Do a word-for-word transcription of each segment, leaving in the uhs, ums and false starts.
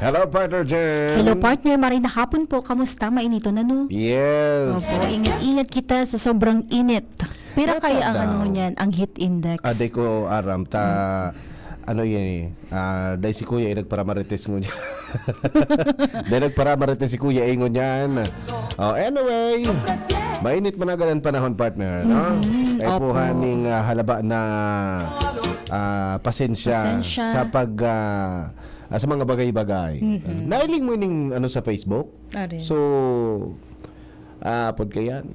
Hello, partner Jen. Hello, partner. Maray na hapon po. Kamusta? Mainiton, ano? Yes. Opo, ingat-ingat kita sa sobrang init. Pira Eto kaya ang daw. ano niyan, ang heat index? Ah, di ko aram. Ta, ano yan eh. Ah, dahil si Kuya eh, nagparamarites ngunyan. Dahil nagparamarites si Kuya eh, ngunyan. Oh, anyway, mainit man agad ang panahon, partner, no? Mhm, Kaya opo. po haning ah, halaba na ah, pasensya Pasensya. sa pag ah, ah, sa mga bagay-bagay. Mhm. Nailing mo ining ano sa Facebook? Are. So, ah, pod kayan.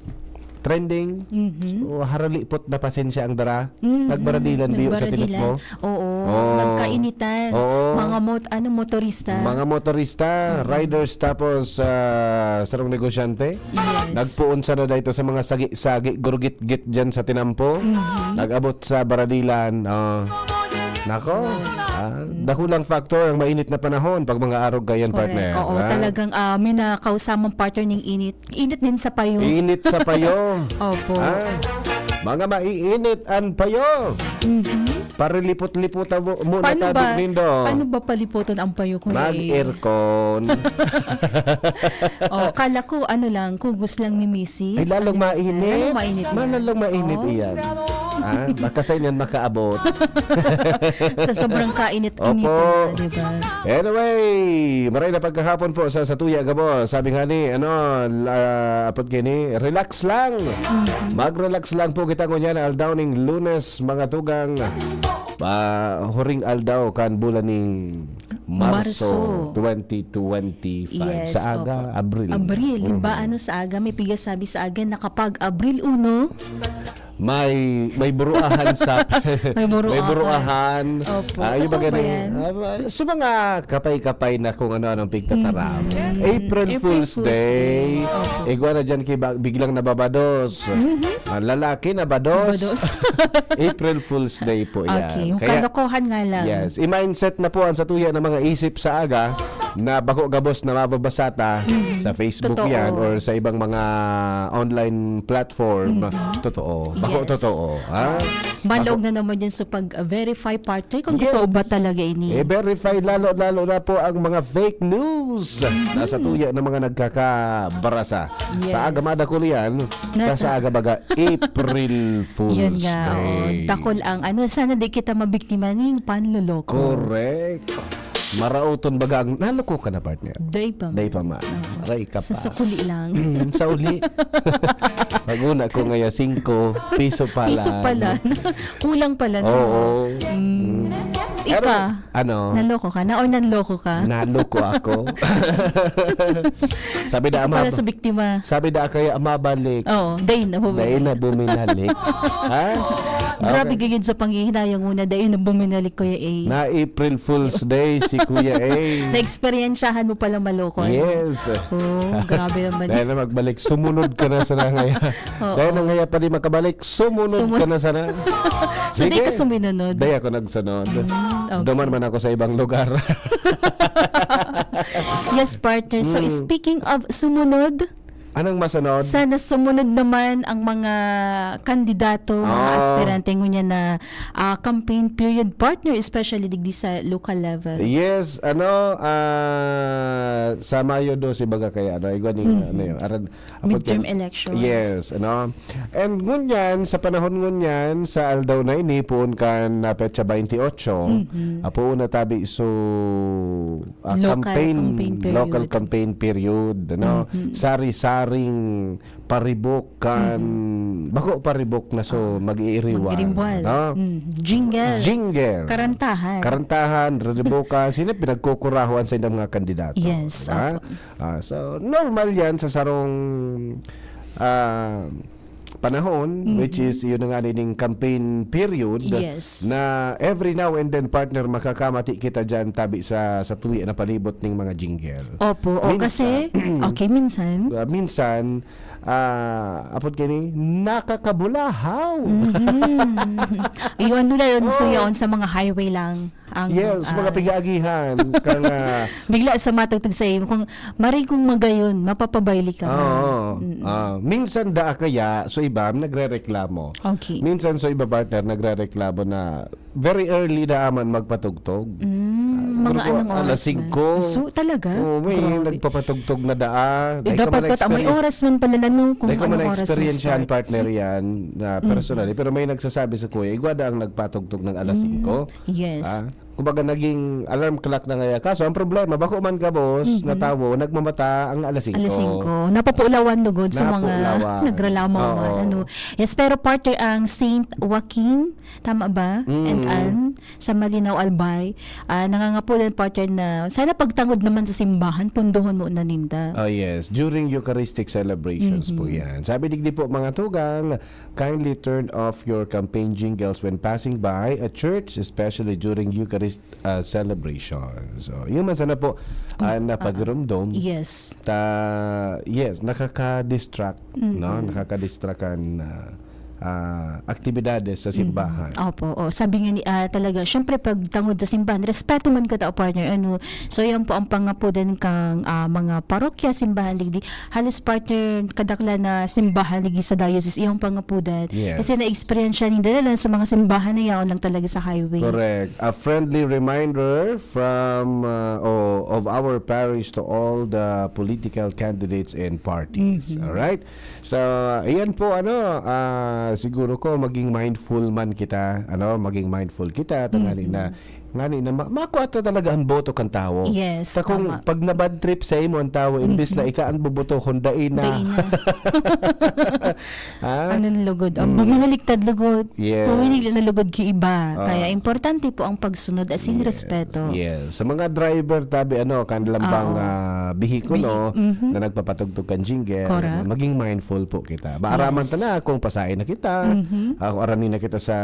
Trending. Mhm. So, haralipot na pasensya ang dara. Mhm. Nagbaradilan biyo sa Nagbaradilan. tinik mo? Oo. Oo. Nagkainitan. Oo. Mga mot-, ano, motorista. Mga motorista, Mhm. riders, tapos ah, sarong negosyante. Yes. Nagpuon sana dito sa mga sagi-sagi, gurgit-git dyan sa tinampo. Mhm. Nag-abot sa baradilan. Oh. Nako, ah, dakulang factor ang mainit na panahon pag mga arog kayan, Correct. partner. Oo, ha? talagang ah, may nakausamang partner ning init. Init din sa payo. Init sa payo. Opo. Ah, mga maiinit ang payo. Mhm. Parilipot-liputan mo muna Paano tabi ba, nindo. paano ba paliputan ang payo ko eh? Mag-aircon. Oh, kala ko ano lang, kugos lang ni misis. Ay, lalong Ano, mister? mainit. Lalong mainit Ma, yan. lalong mainit Oh. iyan. Ah, baka sa inyan makaabot. Sa sobrang kainit-init Opo. na, di ba? Anyway, maray na pagkahapon po sa Satuya Gabos. Sabi nga ni, ano, la, apod kini, relax lang. Mhm. Mag-relax lang po kita ngunyan, aldaw ning Lunes, mga tugang. Pa, huring aldaw kan bulan ning Marso Marso. twenty twenty-five. Yes, Sa aga, opo. Abril. Abril. Mhm. Ba, ano, sa aga? May pigasabi sa aga na kapag Abril uno, May, may buruahan sa May buruahan. may buruahan. Opo. Ah, yung Totoo ba bagay na yan? ah, sa mga kapay-kapay na kung ano-anong pigtataram. Mhm. April April Fool's Fool's Day. Day. Opo. Igwa na dyan kay ba- biglang nababados. Mhm. Ang lalaki nabados. Nabados. April Fool's Day po yan. Okay, yung Kaya, kalokohan nga lang. Yes. I-mindset na po ang satuya ng mga isip sa aga na bako gabos na mababasa ta Mhm. sa Facebook Totoo. yan or sa ibang mga online platform. Mhm. Totoo. Bako Yes. totoo. Ha? Malog Bako na naman yan sa pag-verify, partner, kung Yes. totoo ba talaga ini. Eh, verify lalo, lalo na po ang mga fake news. Mhm. Nasa tuya ng mga nagkakabarasa. Yes. Sa aga madakul yan, Nata- nasa aga baga April Fool's Yun nga, oh. Day. Dakul ang ano, sana di kita mabiktima ning panloloko. Correct. Marauton baga ang naloko ka na, partner. Day pa man. Day pa man. Oo. Aray ka Sa pa. sukuli lang. Mm, sa uli. Pag-una ko ngaya, singko, piso pa Piso lang. pa lang. Kulang pala na. Oo. Mm. Mm. Pero, Ika, ano? naloko ka na or nanloko ka? Naloko ako. Sabi na, Ika pala ama, sa biktima. sabi na kaya, mabalik. Oo, day na bumalik. Day na buminalik. Ha? Grabe Okay. gayud sa panghihinayang una, day na buminalik, Kuya A. Na April Fool's Day si Kuya A. Na-eksperyensyahan mo pala maloko, ano? Yes. Oh, grabe naman. Dahil na magbalik, sumunod ka na sana ngaya. Oo. Dahil na ngaya pa di makabalik, sumunod Sumu- ka na sana. So, di Sige. ka suminunod? Di ako nagsunod. Mm, okay. Duman man ako sa ibang lugar. Yes, partner. So, Mm. speaking of sumunod, Anong masunod? sana sumunod naman ang mga kandidato, mga Ah. aspirante ngunyan na, ah, campaign period, partner, especially digdi sa local level. Yes, ano, ah, sa Mayo dose baga kaya, ano, igwa ni, Mhm. ano yun, aran, Midterm apod ka- elections. Yes, ano. And ngunyan, sa panahon ngunyan, sa aldaw na ini, poon kan, ah, petsa twenty-eight, Mhm. apo na tabi so, ah, Local campaign, campaign period. local campaign period, ano. Mhm. Sari-saring paribok kan, Mhm. bako paribok na so Ah, mag-iiriwal, mag-iiriwal. no? Mm. Jingle. Jingle. Karantahan. Karantahan, riribokan, sino pinagkukurahuan sa ilang mga kandidato, Yes, di ba? opo. Ah, so, normal yan sa sarong, ah, panahon, Mhm. which is yun na nga ning campaign period, Yes. na every now and then, partner, makakamati kita dyan tabi sa, sa tuya na palibot ning mga jingle. Opo, o, Minsan, kasi, okay, minsan. ah, minsan, ah, apod kini, nakakabulahaw. Mhm. Yung ano na yun, so Oh. yun, sa mga highway lang. Ang, Yes, mga ah, pigaagihan, kang, ah, Bigla sa matugtog sa imo, kung maray kung magayon, mapapabayli ka na. Oo. Mm. Ah, minsan daa kaya, so iba, nagrereklamo. Okay. Minsan, so iba partner, nagrereklamo na very early na aman magpatugtog. Mm. Ah, Mga Pero anong alas oras man? singko. So, talaga? Oo, may Grabe. nagpapatugtog na daa. Dai ko Dapat man ko ta-, may na-experience. oras man pala na, no, kung Dai ko man anong oras man na-experience yan, start. partner, yan, na Mm. personally. Pero may nagsasabi sa kuya, igwa da ang nagpatugtog ng alas Mm. singko. Yes. Ah, kumbaga, naging alarm clock na ngaya. Kaso, ang problema, bako man gabos na Mhm. tawo, nagmamata ang alas singko. Alas singko. Napapulawan lugod sa mga Napapulawan. nagralamaw man, Oo. ano. Yes, pero partner, ang Saint Joaquin, tama ba? And Mm. Ann, sa Malinao, Albay, ah, nangangapulan, partner, na sana pagtangod naman sa simbahan, pundohon mo na ninda. Oh, yes. During Eucharistic celebrations po Mhm. yan. Sabi digdi po, mga tugang, kindly turn off your campaign jingles when passing by a church, especially during Eucharist, ah, celebrations. So, yun man sana po, ah, Mm, napagirumdom. ah, yes. Ta-, yes, nakaka-distract, no? Mm-mm. Nakaka-distract kan, ah, ah, aktibidades sa Mm-mm. simbahan. Opo, o. Sabi nga ni, ah, talaga, syempre, pag tangod sa simbahan, respeto man ka tao, partner, ano? So, yan po ang pangapudan kang, ah, mga parokya, simbahan, digdi. Halos, partner, kadaklan na simbahan, digdi sa diocese, iyang pangapudan. Yes. Kasi na-experience siya ninda na lang sa mga simbahan na yaon lang talaga sa highway. Correct. A friendly reminder from, uh, o, of our parish to all the political candidates and parties. Mhm. Alright? So, ayan po, ano, ah, siguro ko maging mindful man kita, ano, maging mindful kita, tangani Mhm. na, ngani na ma-, makwa ta talaga ang boto kan tawo. Yes, Sa kung tama. pag na-bad trip sa imo ang tawo, imbis na Mhm. ika ang bobotohon, dai na. Dai na. Ah? Anong lugod? Ang Mm. buminaliktad lugod. Yes. Pumili na lugod ki iba. Ah. Kaya importante po ang pagsunod, as in Yes. respeto. Yes. Sa mga driver, tabi, ano, kan lambang, Oo. ah, bihikulo Bihi-, mhm. na nagpapatugtog kan jingle, Correct. maging mindful po kita. Maaraman Yes. ta na kung pasahe na kita, Mhm. ah, kung arami na kita sa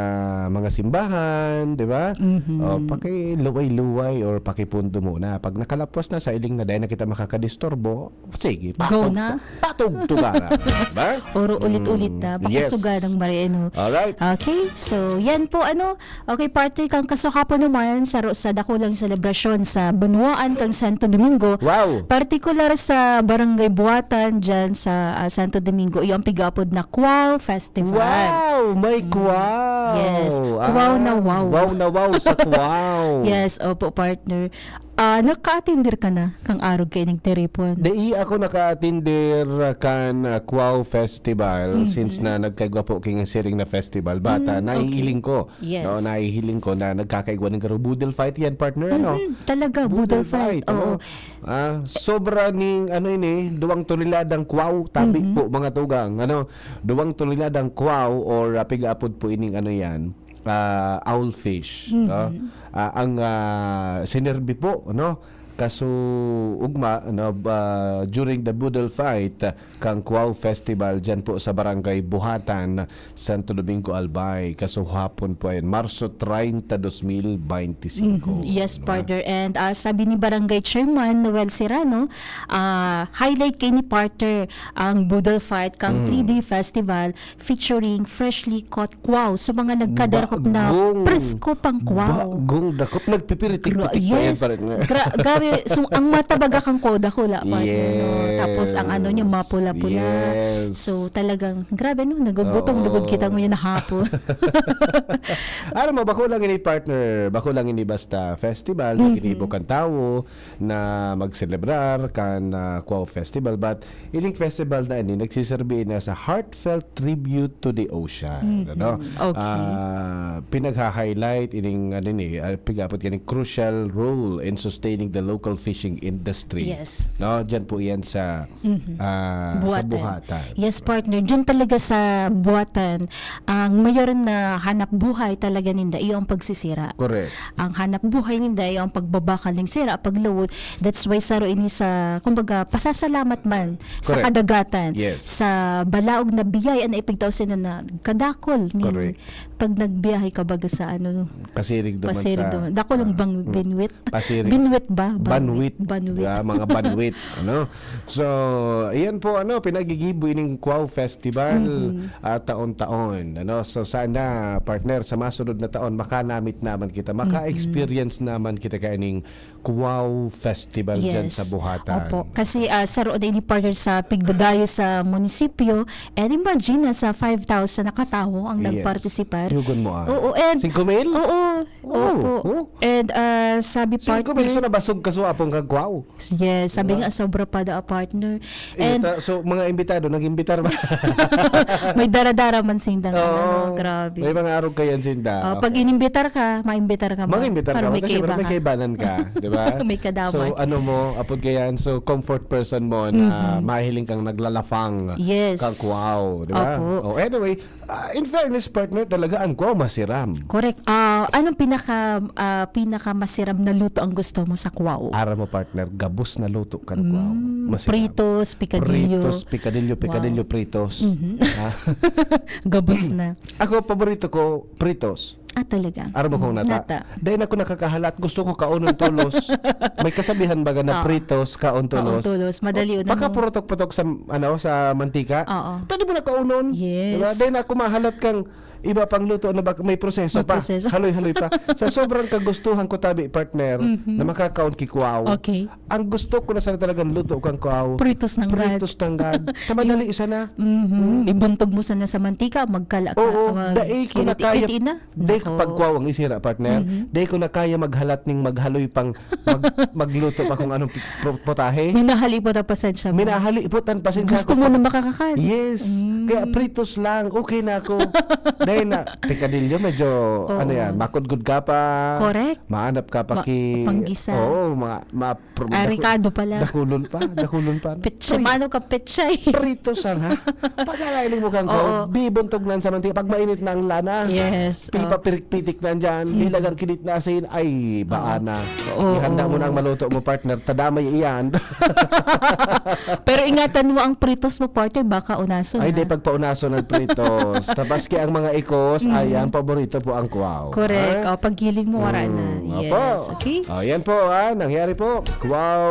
mga simbahan, di ba? Mhm. O, pakiluway-luway or pakipundo muna. Pag nakalapos na, sa iling na, dai na kita makakadisturbo, sige, Go patog na. tu-, patog tugara, di ba? Oro ulit-ulit Mm, na, yes. pakasuga ng Mariano. Alright. Okay, so yan po, ano, okay, partner, kan kasuhapon naman, saro sa dakulang selebrasyon sa banwaan kang Santo Domingo, Wow! partikular sa Barangay Buatan, dyan sa, ah, Santo Domingo, iyo ang pig-aapod na Kwao Festival. Wow! May Mm. Kwao! Yes. Kwao na Ah, wow. wow na wow sa Kwao. Yes, opo, partner. Ah, nakaatender ka na kang arog kaining tiripon? Dai ako nakaatender kan, ah, Kwao Festival, Mhm. since na nagkaigwa po king siring na festival, bata, Mm, okay. nahihiling ko, Yes. no, nahihiling ko na nagkakaigwa ning garo-, boodle fight yan, partner, ano? Mhm, talaga, Boodle boodle fight, fight, ano? oo. Ah, sobra ning, ano ini, duwang toneladang kwao, tabi Mhm. po, mga tugang, ano? Duwang toneladang kwao or, ah, pig-aapod po ining, ano yan, ah, owlfish, no? Mhm. Ah, ang, ah, sinerbi po, no? Kaso ugma, no, ah, during the boodle fight, ah, kang Kwao Festival dyan po sa Barangay Buhatan, Santo Domingo, Albay. Kaso hapon po yan, Marso treinta, dos mil beintisinko, Mhm. Yes, di ba? partner. And, ah, sabi ni Barangay Chairman Noel Serrano, ah, highlight kay ni partner ang boodle fight kang Mhm. three-day festival featuring freshly caught kwao. So, mga nagkadakop na Bagong, presko pang kwao. bagong dakop. Nagpipiritik-pitik Gra-, pa yan, yes. pare, nga. Gra-, grabe. So, ang mata baga kang koda ko, la, partner, no? Yes. Tapos, ang ano niya, mapula-pula. Yes. So, talagang, grabe, no? Nagugutom Oo. lugod kita ngayon na hapon. Alam mo, bako lang ini, partner. Bako lang ini basta festival, Mhm. naginibo kan tawo na magselebrar kan, ah, Kwao Festival. But ining festival na ini, nagsiserbi na sa heartfelt tribute to the ocean, Mhm. ano? Okay. Ah, pinagha-highlight ining, ano ni, ah, pig-aapod kaning crucial role in sustaining the local fishing industry. Yes. No? Diyan po yan sa, Mhm. ah, sa Buhatan. Buhatan. Yes, partner. Diyan talaga sa Buhatan, ang mayor na hanap buhay talaga ninda, iyo ang pagsisira. Correct. Ang hanap buhay ninda iyo ang pagbabakal ning sira, paglawod. That's why saro ini sa, kumbaga, pasasalamat man sa Correct. kadagatan, Yes. sa balaog na biyaya na ipigtao sila na kadakol ning Correct. pag nagbiyahe ka baga sa ano, Pasirig duman Pasirig sa, duman. Dakol ang ah, bang-, mm. binwit. Pasirig. Binwit ba? Banwit. Banwit. Banwit. Ah, mga banwit, ano? So, ayan po, ano, pinagigibo ining Kwao Festival, Mhm. ah, taon-taon, ano? So, sana, partner, sa masunod na taon, makanamit naman kita, Mhm. maka-experience naman kita kaining Cubao Festival dyan sa Buhatan. Opo. Kasi, ah, saro na ini, partner, sa pigdadayo sa munisipyo. And imagine, nasa five thousand na katawo ang nagparticipar. Yugon mo, ah. Oo, and Singko mil? Oo. Oo, Opo. oo. And, ah, sabi, Singko mil, partner, so nabasog ka sa apong kagwaw. Yes, sabi Diba? nga, sobra pa daw, partner. Eh, And ta- so, mga imbitado, nag-imbitar ba? May dara-dara man sindang, ano, Oo. no? Grabe. May mga arog kayan sinda. Oh, pag Okay. inimbitar ka, maimbitar ka ba? Mag-imbitar ka Parang ba? may Kasi kaiba parang may ka. kaibanan ka, di ba? May kadamay. So, ano mo, apod kayan, so, comfort person mo na Mhm. mahiling kang naglalafang Yes. kang kwaw, di ba? Opo. Oh, anyway, ah, in fairness, partner, talaga ang kwaw masiram. Correct. Ah, anong pinaka, ah, pinakamasiram na luto ang gusto mo sa kwaw? Ara mo, partner, gabos na luto kan kwaw. Mm, Masiram. pritos, pikadilyo. Pritos, pikadilyo, pikadilyo, Wow. pritos. Mhm. Ah. Gabos na. Ako, paborito ko, pritos. Ah, talaga? Aram mo kung Mm, nata? nata. Dahil ako nakakahalat, gusto ko kaunon tolos. May kasabihan baga na Oo. pritos, kaon tolos. Kaon tolos. Madali O, yun, ano? pagkapurotok-putok sa, ano, sa mantika, Oo. pwede mo na kaunon. Yes. Diba? Dahil ako mahalat kang iba pang luto na bak-, may proseso May pa. proseso. Haloy-haloy pa. Sa sobrang kagustuhan ko tabi, partner, Mhm. na makakaon ki kwaw, Okay. ang gusto ko na sana talagang luto kang kwaw, Pritos nanggad. pritos nanggad. Sa madali sana. Mhm. Mm. Ibuntog mo sana sa mantika, magkala ka, Oo, mag-, dai ko na kaya, kiriti-kiti na. dai ko Nako. pagkwaw ang isira, partner. Mhm. Dai ko na kaya maghalat ning maghaloy pang mag-, magluto pa kung anong pi-, pro-, putahe. Minahali po ta pasensya mo. Minahali po tan pasensya Gusto ko. mo na makakakan. Yes. Mm. Kaya pritos lang, okay na ako. Dahil na, pikadilyo, medyo, Oo. ano yan, makudgod ka pa. Correct. Maanap ka pa Ma-, ki-, panggisa. Oo, ma-, ma-, Pr-, Arikado daku-, pala. dakulon pa, dakulon pa. Pechay, Pri-, mano ka, pechay? prito sana. Pag-alailing mo kang Oo. kwaw, bibuntog na sa mantika. Pag mainit na ang lana, Yes, oh. pipapirikpitik na dyan, Mm. hilagang kinit na asin, ay, baan Oo. na. Oo, Ihanda mo na ang oo. maluto mo, partner. Tadamay iyan. Pero ingatan mo ang pritos mo, partner, baka unason, Ay, di ha? pagpaunason ang pritos. Tapos kaya ang mga ikos, Mm. ayan, paborito po ang kwaw. Correct. Ha? Oh, paggiling mo, wala na. Mm, opo. Yes, okay. Oh, yan po, ah, nangyari po. Kwaw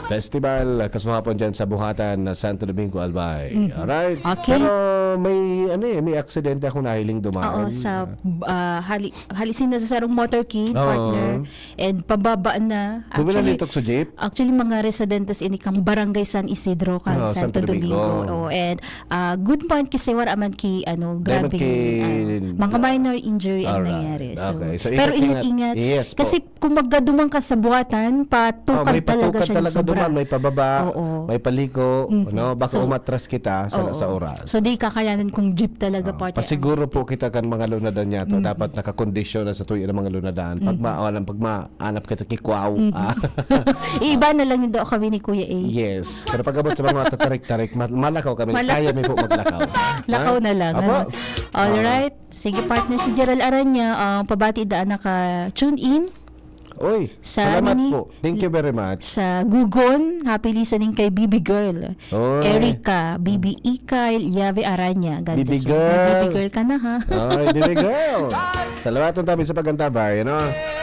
Festival, kasuhapon dyan sa Buhatan, na Santo Domingo, Albay. Mhm. Alright. Okay. Pero may, ano eh, may aksidente akong nahiling dumaan. Oo, sa, ah, hali-, halisin na sa sarong motorcade, Oo. partner. And pababa na. Kung Actually, pinalitok sa jeep? actually, mga residentes ini kang Barangay San Isidro, kan Oo, Santo Santo Domingo. Domingo. Oo, and, ah, good point kasi wala man ki, ano, Dahil man grabeng, ki ah, mga minor injury ang Alright. nangyari. So, Okay. So, pero ingat, ingat. ingat-ingat. Yes po. Kasi kung magdaduman ka sa Buhatan, patukad Oh, may talaga patukad siya ng talaga sobra. duman, may pababa, Oo. may paliko, Mhm. no? Baka So, umatras kita sa, oo. sa oras. So, di kakayanan kung jeep talaga, Ah, partner, ang pasiguro po kita kan mga lunadan niya to. Mhm. Dapat nakakondisyon na sa tuyo ng mga lunadan. Pag Mhm. ma-, walang, pag maanap kita kikwaw, Mhm. ah. Iiba na lang nindo kami ni Kuya A. Yes. Pero pag abot sa mga matatarik-tarik, ma-, malakaw kami. Mala- Kaya mi po maglakaw. Lakaw Ha? na lang, Apo? ano? All Ah. right. Sige, partner, si Gerald Aranya, ah, pabati daan naka-tune in. Oy, Sa salamat nini-, po. Thank you very much. sa Gugon, happy listening kay Bibi Girl. Oy. Erica, Bibi Ikay, Yave Aranya. God Bibi bless you. Girl. Bibi Girl ka na, ha? Oy, Bibi Girl. Salamat ang tabi sa pag-antabay, ano?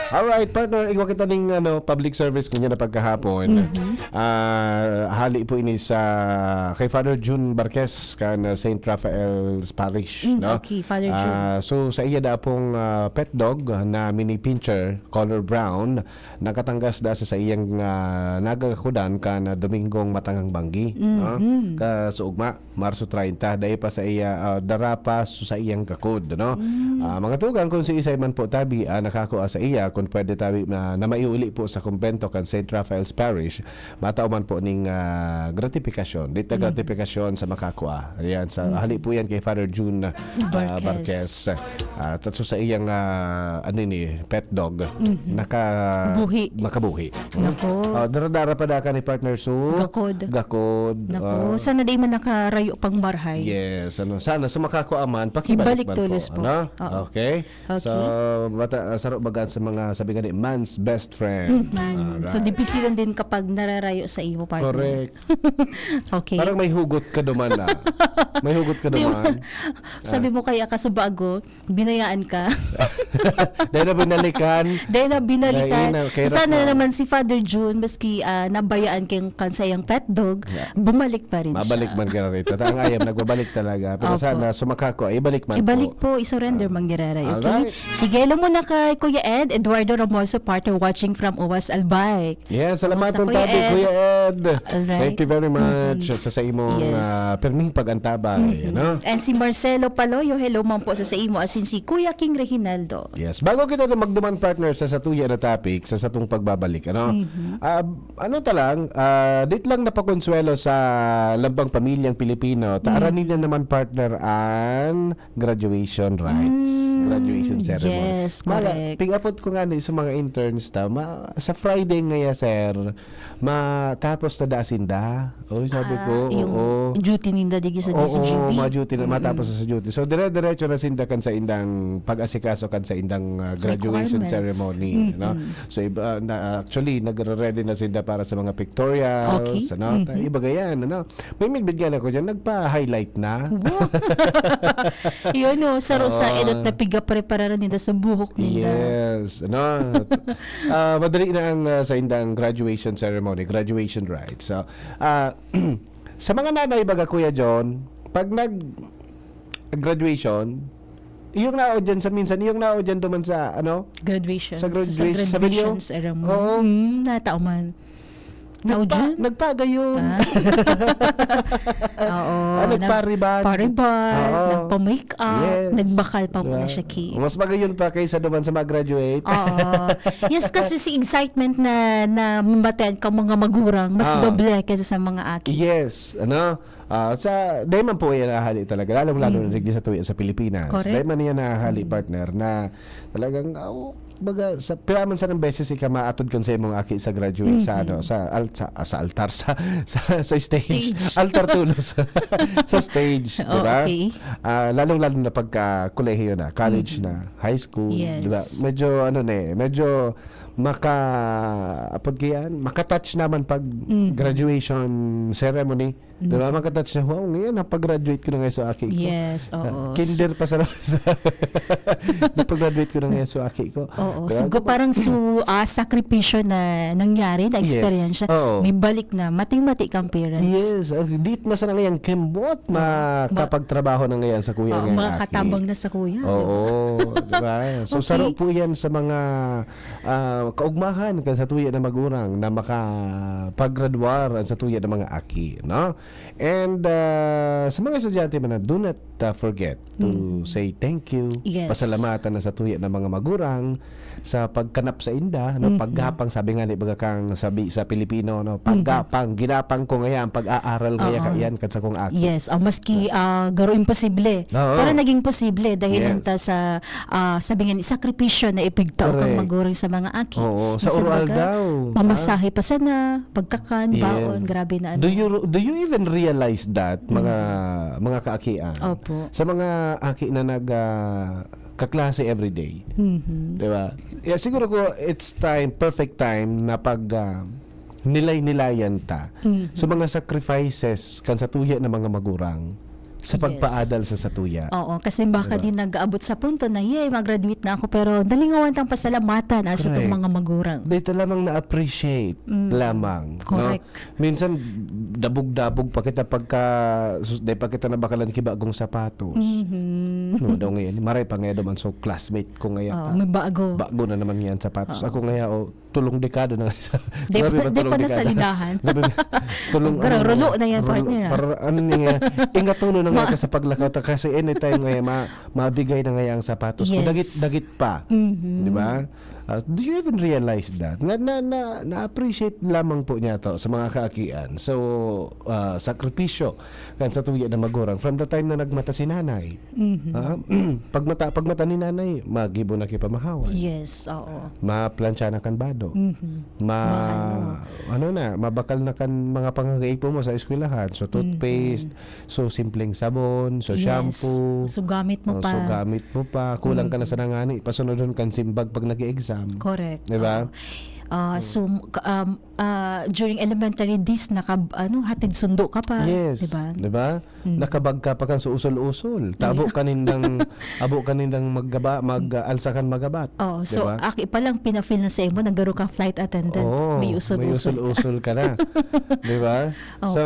Alright, partner, igwa kita ning, ano, public service kunya na pagkahapon. Mhm. Ah, hali po ini sa kay Father Jun Barquez kan, ah, Saint Raphael's Parish, Mm, no? okay, Father Jun. Ah, so, sa iya da pong, ah, pet dog na mini pinscher, color brown, nakatanggas da sa saiyang, ah, nagagakudan kan, ah, Domingong matangang banggi, no? Mhm. Kasuugma, Marso treinta, dai pa sa iya, ah, dara pa sa saiyang gakod, no? Mm. Ah, mga tugang, kung si Isay man po tabi, ah, nakakua sa iya, kung pwede tabi na, na maiuli po sa kumbento kan Saint Raphael's Parish, matao man po ning, ah, gratifikasyon. Dita Mm. gratifikasyon sa makakua. Ayan, sa Mm. hali po yan kay Father Jun, ah, Barquez. Barquez. Ah, tatso sa iyang, ah, ano ni, pet dog, Mhm. naka-, Buhi. makabuhi. Nako. Ah, dara-dara pa da ka ni partner, so, Gakod. gakod, Nako, ah, sana di man nakarayo pang marhay. Yes, ano, sana sa makakua man, pakibalik Ibalik man tulos po, po. ano? Oo. Okay? Okay. So, mata-, ah, saro baga sa mga, sabi nga ni, man's best friend. Mhm. So, Alright. dipisilan din kapag nararayo sa iyo, partner. Correct. Okay. Parang may hugot ka duman, ah. May hugot ka Di ba? duman. Sabi Ah. mo kaya kasubago, binayaan ka. Dahil na binalikan. Dahil na binalikan. Dahil na, kaya Sana na. naman si Father Jun, maski, ah, nabayaan kang, kan sa iyang pet dog, Yeah. bumalik pa rin Mabalik siya. man ka na rito. Ang ayam, nagbabalik talaga. Pero Opo. sana sumakako, ibalik man Ibalik po. po, i-surrender Ah. man giraray, okay? Alright. Sige, alam mo na kay Kuya Ed, Eduardo Ricardo Ramoso, partner, watching from Uwas, Albay. Yes, salamat Kumusta, Kuya Tabi, Ed? Kuya Ed. Alright. Thank you very much Mhm. sa, sa imong, Yes. ah, pirming pag-antabay, Mhm. ano? And si Marcelo Paloyo, hello man po sa, sa imo, asin si Kuya King Reginaldo. Yes. Bago kita na magduman, partner, sa satuya na topic, sa satong pagbabalik, ano? Mhm. Ah, ano ta lang, ah, dit lang napakonsuelo sa lambang pamilyang Pilipino. Ta Mm. arani na naman, partner, ang graduation rites, Mm, graduation ceremony. yes, Mala, correct. Pig-apod ko nga ni sa mga interns ta, ma-, sa Friday ngaya, sir, matapos na da sinda. Oy, sabi Ah, ko, yung oo. duty ninda digi sa Oo, D C G B. mga duty na, Mm-mm. matapos na sa duty. So, dire-diretso na sinda kan sa indang pag-asikaso kan sa indang, ah, graduation Requirements. ceremony, no? Mm-mm. So, iba, na, actually, nagre-ready na sinda para sa mga pictorials, Okay. ano? Ta-, Mm-hmm. iba gayan, ano? May midbid nga ako dyan, nagpa-highlight na. Wow. Yun, oh, sa Rosa Oo. Edot na piga-prepararan ninda sa buhok ninda. Yes, ano? Ah, madali na ang, ah, sa indang graduation ceremony, graduation rites. So, ah, sa mga nanay, baga, Kuya John, pag nag-graduation, yung nao dyan sa minsan, yung nao dyan duman sa, ano? Graduation. Sa graduation, sa Sa video? graduation ceremony. Oo. Mm, natao man. Tao Nagpa-, dyan? nagpagayon. Ah. Oo, Ah, nag-, nagpa-rebond. pa-rebond, Oo. nagpa-makeup, Yes. nagbakal pa Diba? muna siya, Ki. Mas magayon pa kaysa duman sa mag-graduate. Oo. Yes, kasi si excitement na, na mamatean ka mga magurang, mas Ah. doble kaysa sa mga aki. Yes, ano? Ah, sa, dahil man po yan ahali talaga, lalong-lalo na Mm. digdi sa tuya sa Pilipinas. Correct. Dahil man yan ahali, Mm. partner, na talagang, ah, oh, baga, sa, piraman sa ng beses ika maatod kan sa imong aki sa graduate, sa, Mm-hmm. ano, sa al-, sa, ah, sa altar, sa, sa, sa stage. Stage. Altar tulos. Sa stage, Oh, di ba? okay. Ah, lalong-lalo na pagka kolehiyo na, college Mm-hmm. na, high school, di ba? Yes. Medyo, ano na eh, medyo maka-, apod kaya, makatouch naman pag Mm-hmm. graduation ceremony. Di ba? Mm. Makatouch na, "Wow, ngayon, napag-graduate ko na ngayon sa aki ko." Yes, Ah, oo. kinder pa sa, sa napag-graduate ko na ngayon sa aki ko. Oo. Di ba? So, Di ba? parang su-, ah, sakripisyo na nangyari, na Yes. eksperyensya, Oo. may balik na, mating-mati kang parents. Yes. Ah, di na sana ngayon, kembot, Oo. Ma-, makapagtrabaho na ngayon sa kuya Oo, ngayon, mga aki. katabang na sa kuya, di ba? Oo, di ba? So, Okay. saro po yan sa mga ah, kaugmahan kan satuya na magurang na makapagradwar an satuya na mga aki, no? And, ah, sa mga estudyante man na, do not, ah, forget to Mm. say thank you. Yes. Pasalamatan na satuya na mga magurang sa pagkanap sa inda, no? Mm-hmm. Paggapang, sabi nga ni baga kang sabi sa Pilipino, no? Mm-hmm. Paggapang, ginapang ko ngayon, pag-aaral ngaya Oo. kaiyan kan sakong aki. Yes, ah, maski, ah, garo imposible. Oo. Pero naging posible dahil Yes. ta sa ah, sabi nga ni, sakripisyo na ipigtao kan Correct. magurang sa mga aki. Oo, sa Minsan uro baga, aldaw, ah. mamasahe pa sana, pagkakan, Yes. baon, grabe na Do ano. you, do you even realize that, mga, Mm. mga kaakian? Opo. Sa mga aki na nag, ah, kaklase everyday. Mhm. Di ba? Yeah, siguro ko, it's time, perfect time na pag, ah, nilay-nilayan ta Mhm. sa mga sacrifices kan satuya na mga magurang sa Yes. pagpaadal sa satuya. Oo, kasi baka Diba? din nag-aabot sa punto na, "Yay, mag-graduate na ako," pero nalingawan tang pasalamatan, ah, sa itong Correct. mga magurang. Dito lamang na-appreciate Mm. lamang, no? Correct. Minsan, dabog-dabog pa kita pagka, sus-, dahil pa kita nabakalan ki bagong sapatos. Mhm. No, daw ngayon, maray pa ngayon naman, so classmate ko ngayon Oo, ta. may bago. Bago na naman yan sapatos. Oo. Ako ngayon, oh, tulong dekado na nga sa, Di grabe pa, ba, di tulong pa nasa dekado? Lindahan. Grabe ba? Tulong, Gra-, ano, rulo na yan, rulo, partner, ah. Para, ano niya, ingatuno na nga Ma- ka sa paglakaw ta, kasi anytime nga, ma-, mabigay na nga ang sapatos. Kung Yes. dagit, dagit pa. Mhm. Di ba? Ah, do you even realize that? Na, na, na, na-appreciate lamang po niya to sa mga kaakian. So, ah, sakripisyo kan satuya na magurang from the time na nagmata si nanay. Mhm. Ah, pagmata, pagmata ni nanay, magibo na ki pamahawan. Yes, oo. Maplantsa na kan bado. Mhm. Ma-, Mahal, no? ano na, mabakal na kan mga pangangaipo mo sa eskwelahan. So, Mhm. toothpaste, so, simpleng sabon, so, Yes. shampoo. So, gamit mo Oh, pa. so, gamit mo pa. Kulang ka na Mhm. sa nangani, pasunodon kan simbag pag nag-e-exam. Correct. Di ba? Oo. Ah, Mm. so, ka- um, ah, during elementary days, naka- ano, hatid sundo ka pa, Yes, di ba? di ba? Mm. Nakabag ka pa kan sa usol-usol. Tabo Yeah. kanindang, abo kanindang maggaba, mag, ah, alsa kan magabat. Oh, Di so, ba? aki pa lang, pina-feel na sa imo, nagaro ka flight attendant. Oo, May usol-usol ka. may usol-usol ka na. Di ba? Opo. So,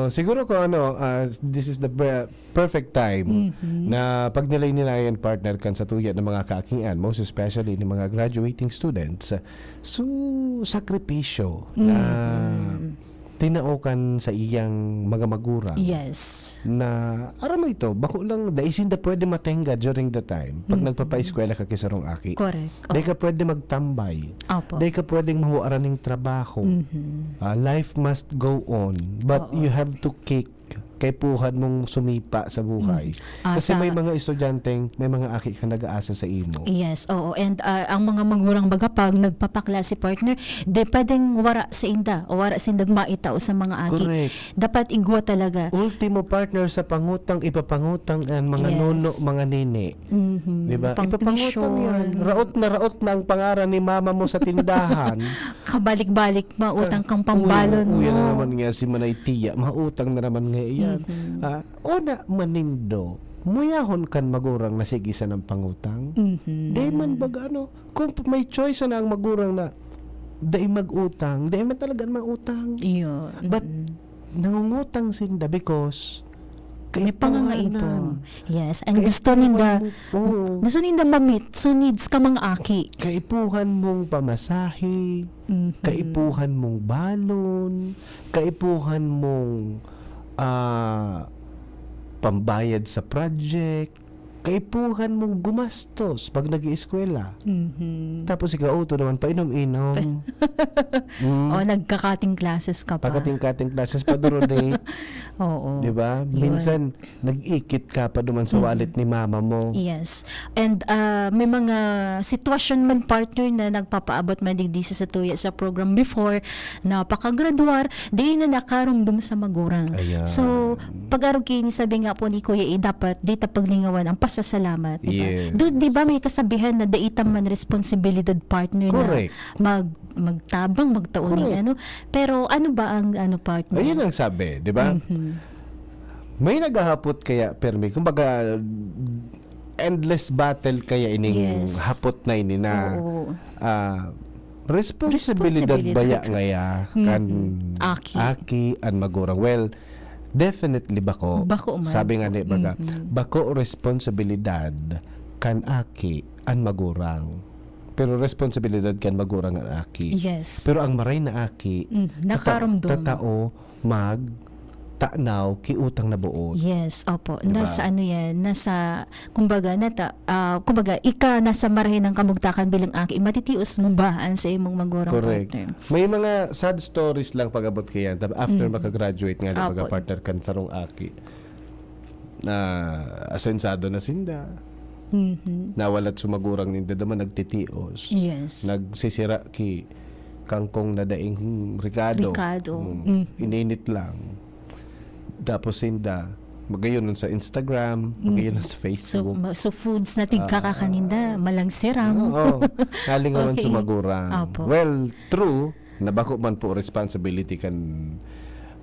siguro kung ano, ah, this is the pre- perfect time Mhm. na pagnilay-nilayan, partner, kan sa tuya ng mga kaakian, most especially ng mga graduating students. So, sakripisyo na Mhm. tinao kan sa iyang mga magurang Yes. na, aram mo ito, bako lang, dai sinda pwede matenga during the time pag Mhm. nagpapaeskwela ka ki sarong aki. Correct. Dai Oo. ka pwede magtambay. Opo. Dai ka pwedeng mahuaran ning trabaho. Mhm. Ah, life must go on, but Oo. you have to kick. Kaipuhan mong sumipa sa buhay. Mm. Kasi Asa may mga estudyanteng, may mga aki ka nag-aasa sa imo. Yes, oo. And, ah, ang mga magurang baga, pag nagpapaklase, partner, di pwedeng wara sa inda o wara sindang maitao sa mga aki. Correct. Dapat igwa talaga. Ultimo, partner, sa pangutang, ipapangutang ang mga Yes. nono, mga nini. Mhm. Di ba? Pang Ipapangutang tuition. yan. Raot na raot na ang pangaran ni mama mo sa tindahan. Kabalik-balik, mautang kang Ka- pambalon uy, uy, mo. na naman nga si Manay Tia. Mautang na naman nga iyan. Mhm. Ah, una, manindo. Muyahon kan magurang na sige sa nang pangutang. Mhm. Di man baga ano, kung p- may choice na ang magurang na dai mag-utang, dai man talaga mautang. Iyo. But Mm. nangungutang sinda because May pangangaipo. kaipuhan. Yes. Ang gusto Kaipuhan ninda, mo. Oo. gusto ninda ma-meet. So, needs ka mga aki. Kaipuhan mong pamasahe, Mhm. kaipuhan mong balon, kaipuhan mong, ah, pambayad sa project, kaipuhan mong gumastos pag nag-ieskwela. Mhm. Tapos ikaw, uto naman, painom-inom. Mm. O, nagka-cutting classes ka pa. Pagkating-kating classes pa, duro day. Oo. Di ba? Yun. Minsan, nag-ikit ka pa duman sa Mhm. wallet ni mama mo. Yes. And, ah, may mga sitwasyon man, partner, na nagpapaabot man digdi sa satuya sa program before, napakagradwar, di na nakarumdom sa magurang. Ayan. So, pag-arog ki ini, sabi nga po ni Kuya, eh, dapat di ta paglingawan ang pasasalamat, di ba? Yes. Do, di ba may kasabihan na dai ta man responsibilidad, partner, na Correct. mag-, magtabang, magtao ni Correct. ano? Pero ano ba ang ano, partner? Ayun ang sabi, di ba? Mhm. May naghahapot kaya, permi, kumbaga, endless battle kaya ining Yes. hapot na ini na, Oo. ah, responsibilidad Responsibilidad. baya ngaya kan Mhm. Aki. aki an magurang? Well, definitely bako. Bako man. Sabi nga ni baga, Mhm. bako responsibilidad kan aki an magurang. Pero responsibilidad kan magurang an aki. Yes. Pero ang maray na aki, Mm, tata-, nakaromdom. tatao magtanaw ki utang na boot. Yes, opo. Di ba? Nasa ano yan, nasa, kumbaga, nata-, ah, kumbaga, ika nasa marahay ng kamugtakan bilang aki, matitios mo ba an sa imong magurang Correct. partner? May mga sad stories lang pag-abot kaiyan. Tab-, after Mm. makagraduate nga, Opo. baga partner kan sarong aki. Na asensado na sinda. Mhm. Nawalat sa magurang ninda, duman nagtitios. Yes. Nagsisira ki kangkong na daing rekado. Rekado. Mm. Mhm. Ininit lang. Tapos sinda, magayon sa Instagram, Mm. magayon sa So, Facebook. ma-, so foods na tigkakakaninda, Ah. malang siram. Oo. Nalingawan sa Okay. magurang. Opo. Well, true, na bako man po responsibility kan,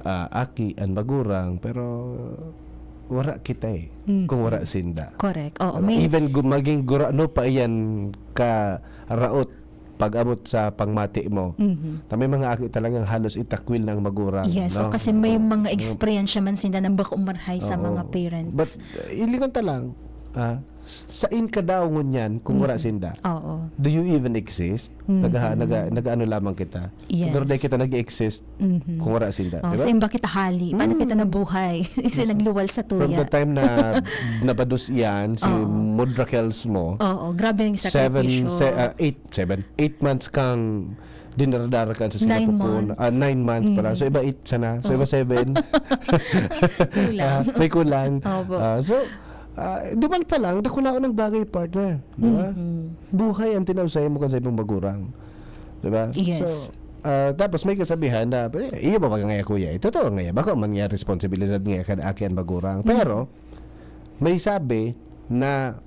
ah, aki an magurang, pero wara kita eh, Mm. kung wara sinda. Correct. Oo, Diba? may Even gu-, maging gurano pa iyan ka raot pag-abot sa pangmati mo. Mhm. Ta may mga aki talagang halos itakwil na ang magurang, Yes, no? o kasi may Oo. mga Oo. eksperyensya man sinda na bako marahay sa Oo. mga parents. But, uh, ilingon ta lang, ah, sain ka daw ngunyan kung wala Mm. sinda? Oo. Do you even exist? Mhm. Nagaha-, naga-, nag-ano lamang kita? Yes. Pero dahil kita nag-exist Mhm. kung wala sinda, Oh, di ba? Sa imba kita hali, paano Mm. kita nabuhay? Kasi Yes. nagluwal sa From tuya. the time na nabados iyan, si Oo. Mudra Kels mo, Oo, grabe yung seven, sakripisyo. se-, ah, eight, seven, eight months kang dinardara ka sa Nine Singapore. months. Ah, nine months pala. Mm. So, iba eight sana. So, iba Oo. seven. Kulang. Ah, may kulang. Opo. Ah, so, ah, duman pa lang, dakulaon ang bagay, partner. Di ba? Mhm. Buhay ang tinaw sa imo kan sa imong magurang. Di ba? Yes. So, ah, tapos may kasabihan na, "Eh, iyo ba baga ngaya, kuya? Eh, totoo ngaya. Bako man ngaya responsibilidad ngaya kan aki an magurang." Mhm. Pero, may sabi na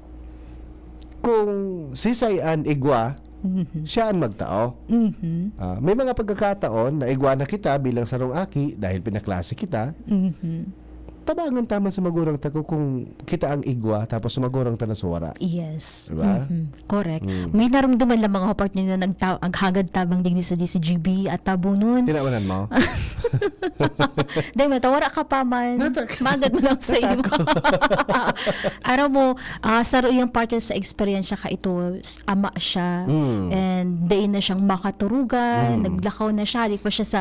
kung sisay an igwa, Mhm. Siya an magtao. Mhm. Ah, may mga pagkakataon na igwa na kita bilang sarong aki dahil pinaklase kita. Mhm. Tabangan ta man sa magurang ta ko kung kita ang igwa tapos sa magurang ta na sa wara. Yes. Diba? Mhm. Correct. Mm. May narumduman lang mga partner na nagta-, naghagad tabang digdi sa D C G B at tabunon. Tinawanan mo? Dahil mata, wara ka pa man. Nata-, magad mo lang sa imo. Aram mo, ah, saro iyang partner sa eksperyensya ka ito, s-, ama siya, Mm. and dai na siyang makaturugan, Mm. naglakaw na siya, hali pa siya sa,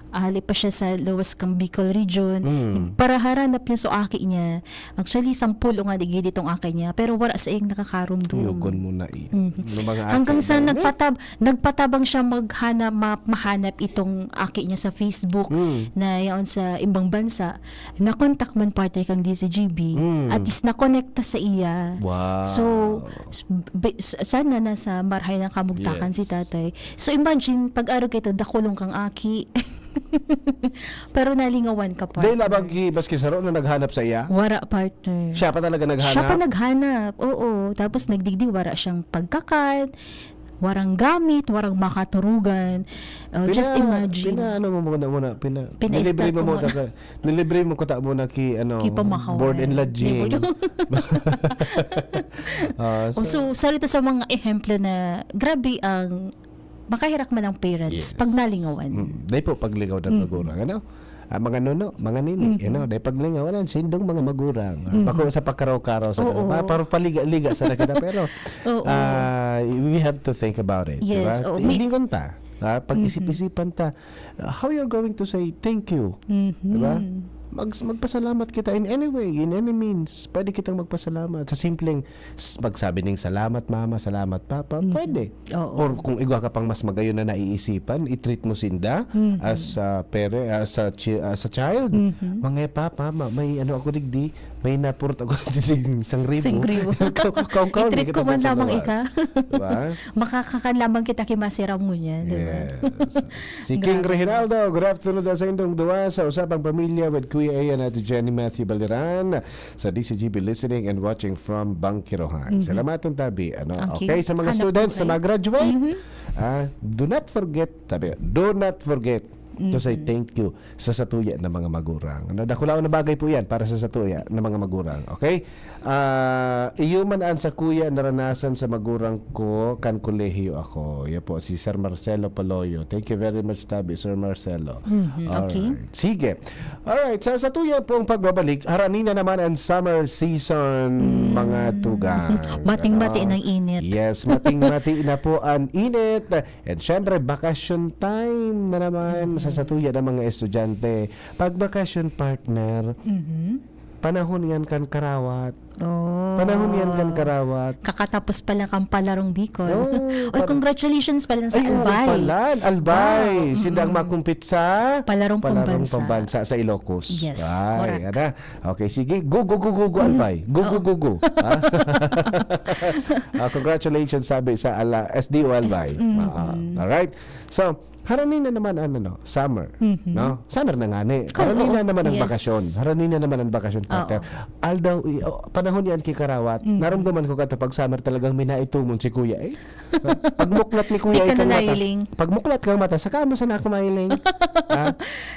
ah, hali pa siya sa lawas kang Bicol region. Mm. Paraharanap niya sa aki niya. Actually, sampol o nga digdi itong aki niya, pero wala sa iyang nakakarumdum. Yugon mo na eh. Mhm. Ano mga Hanggang aki sa na? nagpatab-, nagpatabang siya maghana-, ma-, mahanap itong aki niya sa Facebook Mm. na yaon sa ibang bansa. Nakontak man partner kang D C G B. Mm. At is nakonekta sa iya. Wow. So, s-, bi-, s-, sana nasa marhay ng kamugtakan Yes. si tatay. So, imagine, pag-arog ka ito, dakulong kang aki. Pero nalingawan ka, Dahil partner. labang ki-, maski saro na naghanap sa iya? Wara, partner. Siya pa talaga Siya pa naghanap? naghanap, oo. Tapos nagdigdi, wara siyang pagkakan, warang gamit, warang makaturugan. Oh, just Pina-, imagine. pinaano mo muna, muna, pina-, Pina-start nilibre mo ko muna muna. ka, nilibre mo ko ta muna ki, ano, Ki pamahaw, board and eh. lodging. Libre. Ah, Oh, so, so, sarita sa mga ehemplo na grabe ang makahirak man ang parents Yes. pag nalingawan. Mm. Dahil po, paglingaw ng Mm. magurang, ano? Ah, mga nuno, mga nini, Mhm. you know, dahil paglingaw, ano, sindong mga magurang. Ah, Mhm. bako sa pagkaraw-karaw sa Oo. pa-, para paliga-liga sa nakita. Pero, Oo. ah, we have to think about it, Yes, di ba? oo. May Ilingon ta, ah, pag-isip-isipan ta, ah, how you're going to say thank you, Mhm. di ba? Mag-, magpasalamat kita in any way, in any means. Pwede kitang magpasalamat sa simpleng s-, pagsabi ning, "Salamat, Mama. Salamat, Papa." Mhm. Pwede. Oo. Or kung igwa ka pang mas magayon na naiisipan, i-treat mo sinda Mhm. as, ah, pere-, as a chi-, as a child. Mhm. Mga, "Papa, ma-, may ano ako digdi, may napurot ako digdi, isang ribo." Isang ribo. Kaw-, kaw-, kaw-, I-treat kita ko man sa lamang lawas. ika. Diba? Makakakan lamang kita ki masiram ngunyan, diba? Yes. Si King Grabe. Reginaldo, good afternoon sa indong duwa sa Usapang Pamilya with Kuya Ian at Jenny Matthew Baliran. Sa D C G B listening and watching from Bangkirohan. Mhm. Salamaton tabi, ano? Thank you. Okay, sa mga Hanap students ko na eh. mag-graduate, Mhm. ah, do not forget, sabi, do not forget to say Mhm. thank you sa satuya na mga magurang. Ano, dakulaon na bagay po yan para sa satuya na mga magurang. Okay? Ah, iyo man an sakuya naranasan sa magurang ko kan kolehiyo ako. Yan po, si Sir Marcelo Paloyo. Thank you very much, tabi, Sir Marcelo. Mhm, okay. Alright. Sige. Alright, sa, sa tuya pong pagbabalik, harani na naman ang summer season, Mm. mga tugang. Mating-mati Ano? ng init. Yes, mating-mati na po ang init. And syempre, bakasyon time na naman Mm. sa, sa tuya ng mga estudyante. Pag bakasyon partner, Mhm. panahon yan kan karawat. Oh. Panahon yan kan karawat. Kakatapos pa lang kang Palarong Bicol. Oh, Oy, par- congratulations pala sa Ay, oo Albay. pala, Albay. Wow. Sila ang Mm-mm. makumpit sa Palarong Palarong Pambansa. Pambansa sa Ilocos. Yes, Ay, correct. ada. Okay, sige. Go, go, go, go, go, Mm. Albay. Go, go, Oo. go, go. Ha? Ah, congratulations, sabi sa Ala-, S D O Albay. S-, mm-mm. Ah, alright. So, harani na naman ang, ano, summer, Mhm. no? Summer na nga ni. Kal-, Harani na oo, naman ang yes. bakasyon. Harani na naman ang bakasyon, Oo. partner. Aldaw, i-, oh, panahon yan kikarawat. Mhm. Naramdaman ko kadto pag summer talagang may naitumon si Kuya, eh. Pagmuklat ni Kuya, Di ka ikang na mata. nailing. Pagmuklat kang mata, saka mo sana ako mailing. Ha?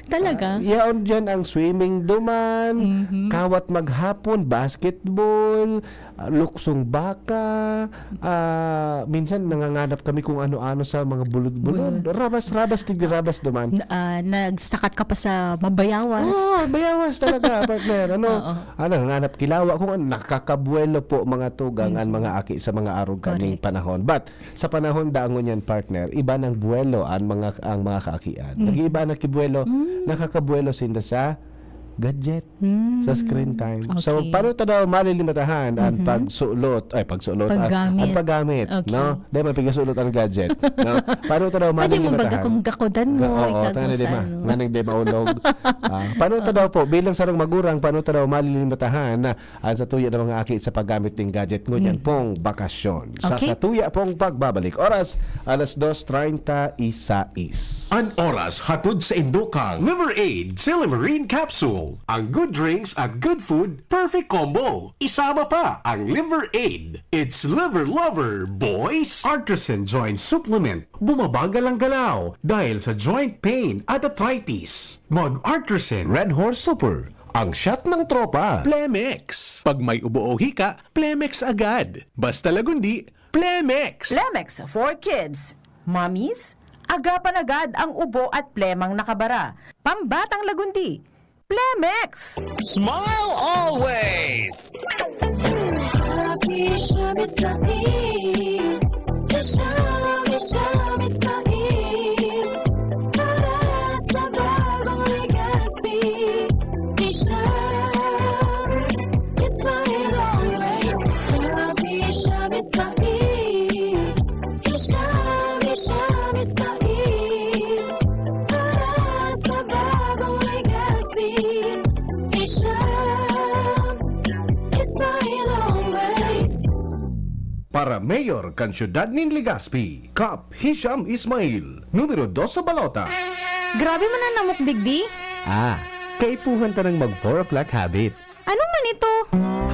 Talaga? Ah, yaon dyan ang swimming duman, Mhm. kawat maghapon, basketball, ah, luksong baka, ah, minsan nanganganap kami kung ano-ano sa mga bulod-bulod. Bulod. Rabas-rabas, tigdi-rabas duman. Na, ah, nagsakat ka pa sa mabayawas. Oo, bayawas talaga, partner. Ano, Oo. ah, nanganganap kilawa, kung ano, nakakabuelo po, mga tugang, ang Mhm. mga aki sa mga arog kaming Correct. panahon. But, sa panahon dangon yan, partner, iba ng buelo ang mga, ang mga kaakian. Mhm. Nag-iiba na kibuelo, Mm. nakakabuelo sinda sa gadget, Mm. sa screen time. So, Okay. paano ta daw malilimatahan ang Mhm. pagsulot, ay, pagsulot, ah, Paggamit. ang paggamit, Okay. no? Dahil mapigasulot ang gadget, no? Paano ta daw Pwede mo malilimatahan? baga kung gakodan mo, Ga-, oo, ikaw tanga na, kung di ma-, saan mo. nga nang di maulog. Ah, paano ta Oo. daw po, bilang sarong magurang, paano ta daw malilimatahan na ang satuya ng mga aki sa paggamit ng gadget ngunyan Mhm. pong bakasyon? Sa Okay. satuya pong pagbabalik, oras, alas dos treinta y seis. An oras hatod sa indokang Liver Aid Silymarin Capsule. Ang good drinks at good food, perfect combo. Isama pa ang Liver Aid. It's Liver Lover, boys! Artisan Joint Supplement. Bumabagal ang galaw dahil sa joint pain at arthritis. Mag Artisan Red Horse Super, ang shot ng tropa. Plemex. Pag may ubo o hika, Plemex agad. Basta Lagundi, Plemex. Plemex for kids. Mommies, agapan agad ang ubo at plemang nakabara. Pambatang Lagundi, Plemex. Smile always! Happy Sham Ismail. Hisham, Hisham Ismail. Para sa bagong Legazpi. Hisham Ismail always. Happy Sham Ismail. Hisham, Hisham Ismail. Para sa bagong Legazpi. Hisham Ismail always. Para mayor kan siyudad nin Legazpi, Kap Hisham Ismail, numero dos sa balota. Grabe man an namok digdi. Ah, kaipuhan ta nang mag four o'clock habit. Ano man ito?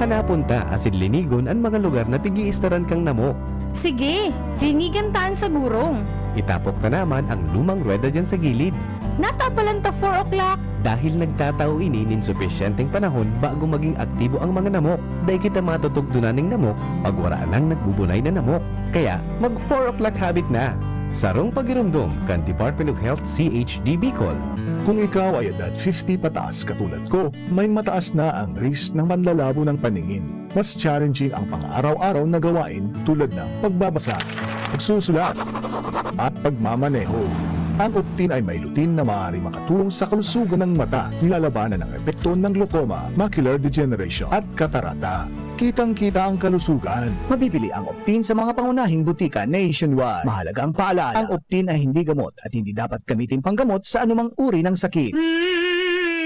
Hanapon ta asin linigon an mga lugar na pig-iistaran kan namok. Sige, linigan ta an sa gurong. Itapok ta naman ang lumang ruweda diyan sa gilid. Natapalan ta four o'clock. Dahil nagtatao ini nin supisyenteng panahon bago maging aktibo ang mga namok. Dai kita matutugtunan nin namok pag wara nang nagbubunay na namok. Kaya, mag four o'clock habit na. Sarong pagiromdom kan Department of Health C H D Bicol. Kung ikaw ay edad fifty pataas katulad ko, may mataas na ang risk ng manlalabo ng paningin. Mas challenging ang pang-araw-araw na gawain tulad ng pagbabasa, pagsusulat, at pagmamaneho. Ang Optin ay may lutein na maaaring makatulong sa kalusugan ng mata, nilalabanan ang epekto ng glaucoma, macular degeneration, at katarata. Kitang-kita ang kalusugan. Mabibili ang Optin sa mga pangunahing butika nationwide. Mahalagang paalala, ang Optin ay hindi gamot at hindi dapat gamitin panggamot sa anumang uri ng sakit.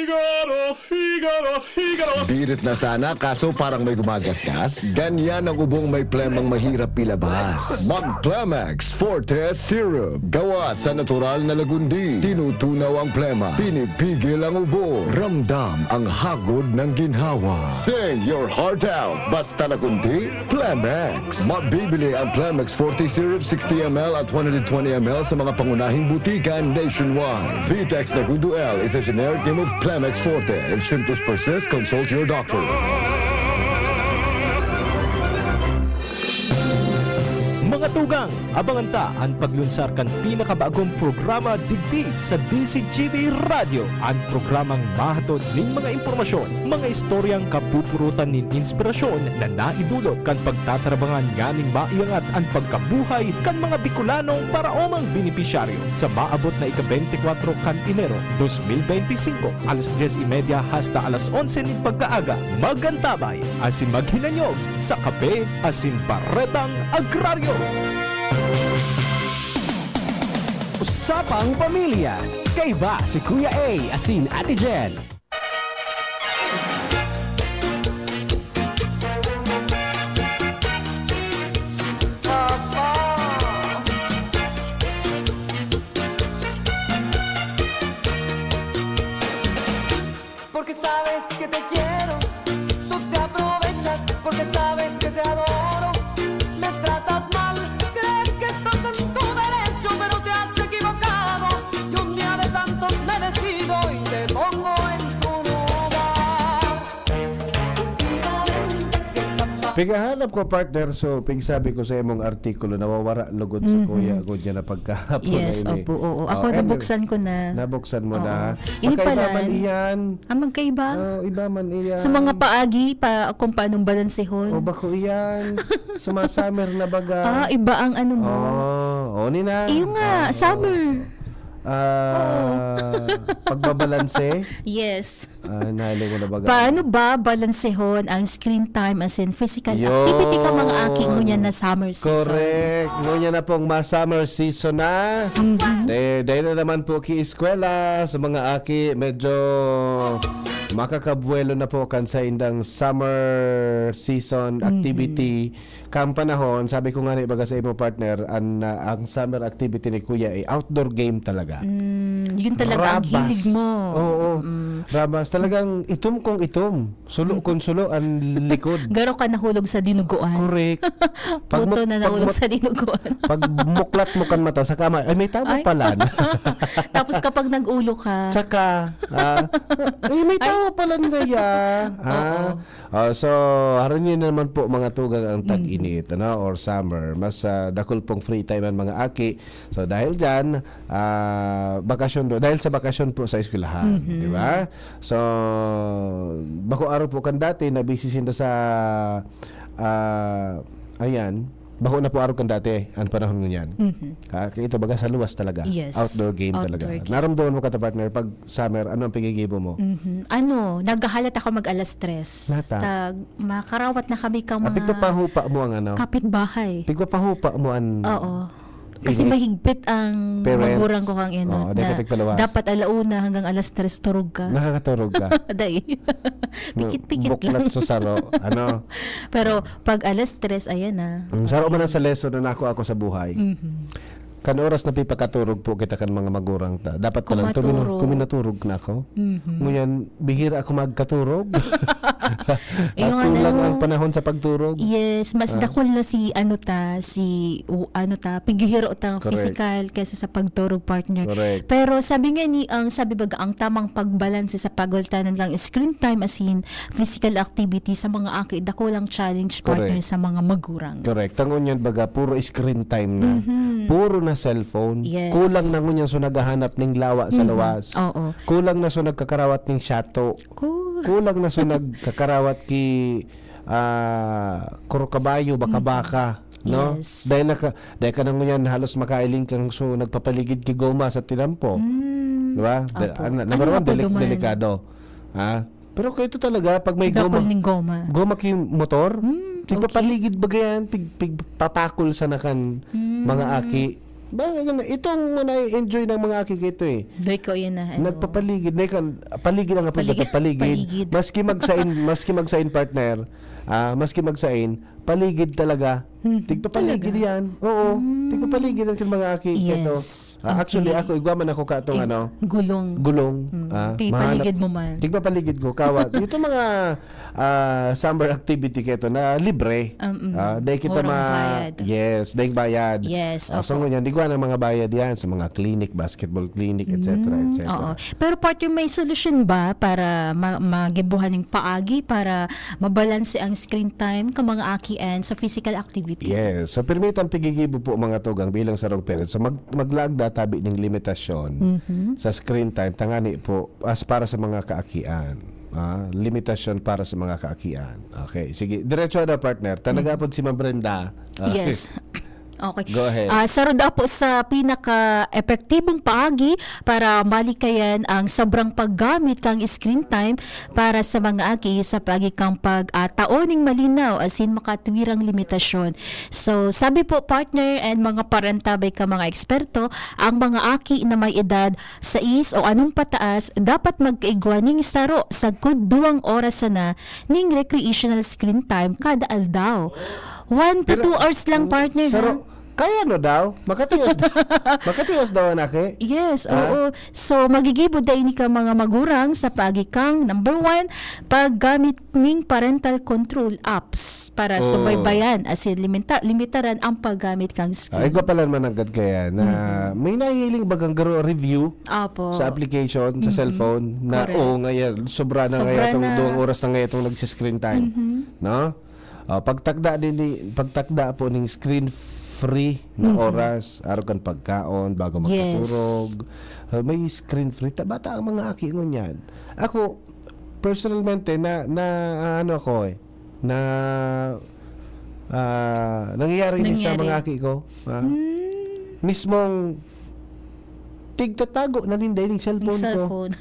Figaro, Figaro, Figaro. Birit na sana, kaso parang may gumagasgas. Ganyan ang ubong may plemang mahirap ilabas. Mag Plemex Forte Syrup. Gawa sa natural na lagundi. Tinutunaw ang plema. Pinipigil ang ubo. Ramdam ang hagod ng ginhawa. Sing your heart out. Basta lagundi, Plemex. Mabibili ang Plemex forty syrup, sixty M L at one hundred twenty M L sa mga pangunahing butika nationwide. Vitex Negundo L is a generic name of Plemex Forte. If symptoms persist, consult your doctor. Mga tugang, abangan ta an paglunsar kan pinakabagong programa digdi sa D Z G B Radyo, an programang mahatod nin mga impormasyon, mga istoryang kapupurutan nin inspirasyon na naidulot kan pagtatarabangan nganing maiangat an pagkabuhay kan mga Bicolanong paraomang benepisyaryo sa maabot na ika-bente kwatro kan Enero dos mil bente singko, alas dyes y media hasta alas onse nin pagkaaga. Mag-antabay asin maghinanyog sa Kape asin Baretang Agraryo. Usapang Pamilya, kaiba si Kuya A asin Ate Jen. Porque sabes que te quiero, tú te aprovechas. Porque sabes que te adoro, me tratas mal. Crees que estás en tu derecho, pero te has equivocado. Y un día de tantos me decido y te pongo en tu lugar. Últimamente que está pa- Pighahanap ko, partner, so pigsabi ko sa imong artikulo, nawawara lugod sa Mm-hmm. kuya ko dyan na pagkahapon Yes, na ini. opo, oo. Ako, Oh, anyway. nabuksan ko na. Nabuksan mo Oo. na. Ini Magkaiba pala, man iyan. Ah, magkaiba? Oh, iba man iyan. Sa mga paagi pa kung paanong balansehon. O, bako iyan. Sa mga summer na baga. Ah, iba ang ano mo. Oh, oh, ni na. Iyo nga, Oh. summer. Ah, Oo. pagbabalanse. Yes. Ah, nahilo mo na baga. Paano ba balansehon ang screen time as in physical Yun. activity ka mga aki ngunyan na summer season? Correct. Ngunyan na pong ma-summer season na. Mhm. Eh, dahil na naman po ki eskwela, sa mga aki, medyo makakabuelo na po kan saindang summer season Mhm. activity. Kan panahon, sabi ko nga ni baga sa imo, partner, an, ah, ang summer activity ni Kuya ay outdoor game talaga. Mm, yun talaga ang Rabas. hilig mo. Oo. Mm. Rabas. Talagang itom kong itom. Sulo kong sulo ang likod. Garo ka nahulog sa dinuguan. Correct. Pag Puto mu-, na pag nahulog mu-, sa dinuguan. pag muklat mo kan mata sa kama, "Ay, may tawa Ay. pala." Tapos kapag nag-ulo ka. Saka, ah, "Ay, may Ay. tawa pala ngaya." Ah, Oo. ah, so, harani na naman po, mga tugang, ang Mm. tag-init, ano, or summer. Mas, ah, dakul pong free time ang mga aki. So, dahil dyan, ah, bakasyon do-, dahil sa bakasyon po sa eskwelahan, Mhm. di ba? So, bako arog po kan dati, na busy sinda sa, ah, ayan, bako na po arog kan dati, ang panahon ngunyan. Mhm. Ah, kaya ito, baga sa luwas talaga. Yes. Outdoor game Outdoor talaga. game. Naramdaman mo ka, partner, pag summer, ano ang paggigibo mo? Mhm. Ano, naghahalat ako mag alas tres. Nata? Tag, makarawat na kami ka Ah, mga pigpapahupa mo ang ano? kapitbahay. Pigpapahupa mo ang Oo. Kasi Ini-, mahigpit ang parents. magurang ko kang ina Oo, di na ka pigpaluwas. dapat ala una hanggang alas tres turog ka. Nakakaturog ka. Dai. No, Pikit-pikit buklat lang. sa saro, ano? Pero pag alas tres, ayan na. Mm, saro man ang sa lesson na nakuha ko sa buhay. Mhm. Kan oras na pipakaturog po kita kan mga magurang ta, dapat na lang tumin-, Kumaturog. kuminaturog na ako. Mhm. Ngunyan, bihira ako magkaturog. Yung At kulang ano, ang panahon sa pagturog. Yes, mas Ah. dakul na si ano ta, si u-, ano ta, pighihiro ta Correct. physical kaysa sa pagturog, partner. Correct. Pero sabi nga ni, ang sabi baga, ang tamang pagbalanse sa pagultanan lang screen time, as in physical activity sa mga aki, dakulang challenge, partner, Correct. sa mga magurang. Correct. Ang unyan baga, puro screen time na. Mhm. Puro na cellphone. Yes. Kulang na ngunyan so naghahanap ning lawa sa Mhm. lawas. Oo. Kulang na so nagkakarawat ning shato. Ku- Kulang na so nagkakarawat ki, ah, kuro kabayo, baka-baka, Mm. no? Yes. Dahil naka-, dahil ka na ngunyan halos makailing kang so nagpapaligid ki goma sa tinampo. Mm. Di ba? De-, Apo. ano, Ano number one, nga po delik-, duman? delikado. Ha? Pero kaya ito talaga, pag may Dapol goma, ning goma. goma ki motor, Mm, tigpapaligid okay. baga yan, pig-, pigpapakol sa nakan Mm. mga aki. Ba, ganun, itong na-enjoy ng mga aki kito eh. Dahil ko yun na, ano. Nagpapaligid, dahil kan, paligid ang apod Paligid, sa paligid. paligid. Maski magsain, maski magsain partner, ah, maski magsain, paligid talaga. Mhm. Tigpapaligid Talaga? yan. Oo, Hmm. tigpapaligid ang mga aki. Yes. Ito. Ah, actually, Okay. ako, igwa man ako ka itong Eh, ano, gulong. gulong. Hmm. Ah, Pipaligid mahanap. mo man. Tigpapaligid ko, kawat. Ito mga, ah, summer activity kito na libre. Um, mm. Ah, dahil kita Murang ma-, bayad. yes, dahil bayad. Yes, Ah, so opo. ngunyan, di ko na mga bayad yan sa mga clinic, basketball clinic, et cetera, Mm, et cetera. oo. Pero partner, may solusyon ba para ma-, magibuhan ng paagi para mabalanse ang screen time ka mga aki and sa physical activity? Yes. So, permitang pigigibo po mga tugang bilang sarong parents. So, mag-, maglaag da tabi ning limitasyon Mhm. sa screen time. Tangani po, as para sa mga kaakian. Ah, limitasyon para sa mga kaakian. Okay. Sige. Diretso na, partner. Ta Mhm. nag-apod si Ma'am Brenda. Ah, Yes. Okay. Go ahead. Ah, saro daw po sa pinaka-epektibong paagi para malikayan ang sobrang paggamit kang screen time para sa mga aki sa paagi kang pag, ah, tao ning malinaw, as in makatwirang limitasyon. So, sabi po, partner and mga parentabay ka mga eksperto, ang mga aki na may edad sais o anong pataas dapat magkaigwa ning saro sagkod duwang oras sana ning recreational screen time kada aldaw. One to Pero, two hours lang, partner, saro, ha? Kaya no daw? Makatios, makatios daw ang aki? Yes, Ah? oo. So, magigibo da ini ka mga magurang sa paagi kang, number one, paggamit ning parental control apps para Oh. subaybayan, as in, limita-, limitaran ang paggamit kang screen. Ah, igwa pala naman agad kaya na Mhm. may nahihiling bagang garo review Apo. sa application, sa Mhm. cellphone na, Correct. "Oo, ngayon, sobra na Sobra ngayon itong na. duwang oras na ngayon itong nagsiscreen time." Mhm. No? Ah, pagtakda din ni, pagtakda po ning screen free na Mhm. oras, araw kan pagkaon, bago Yes. magkaturog. Ah, may screen free. Ta-, bata ang mga aki ngunyan. Ako, personalmente, na, na, ano ako eh, na, ah, nangyayari ni sa Nangyari. mga aki ko. Ah. Hmm. Mismong tigtatago na ninda yung Yung cellphone ko. cellphone.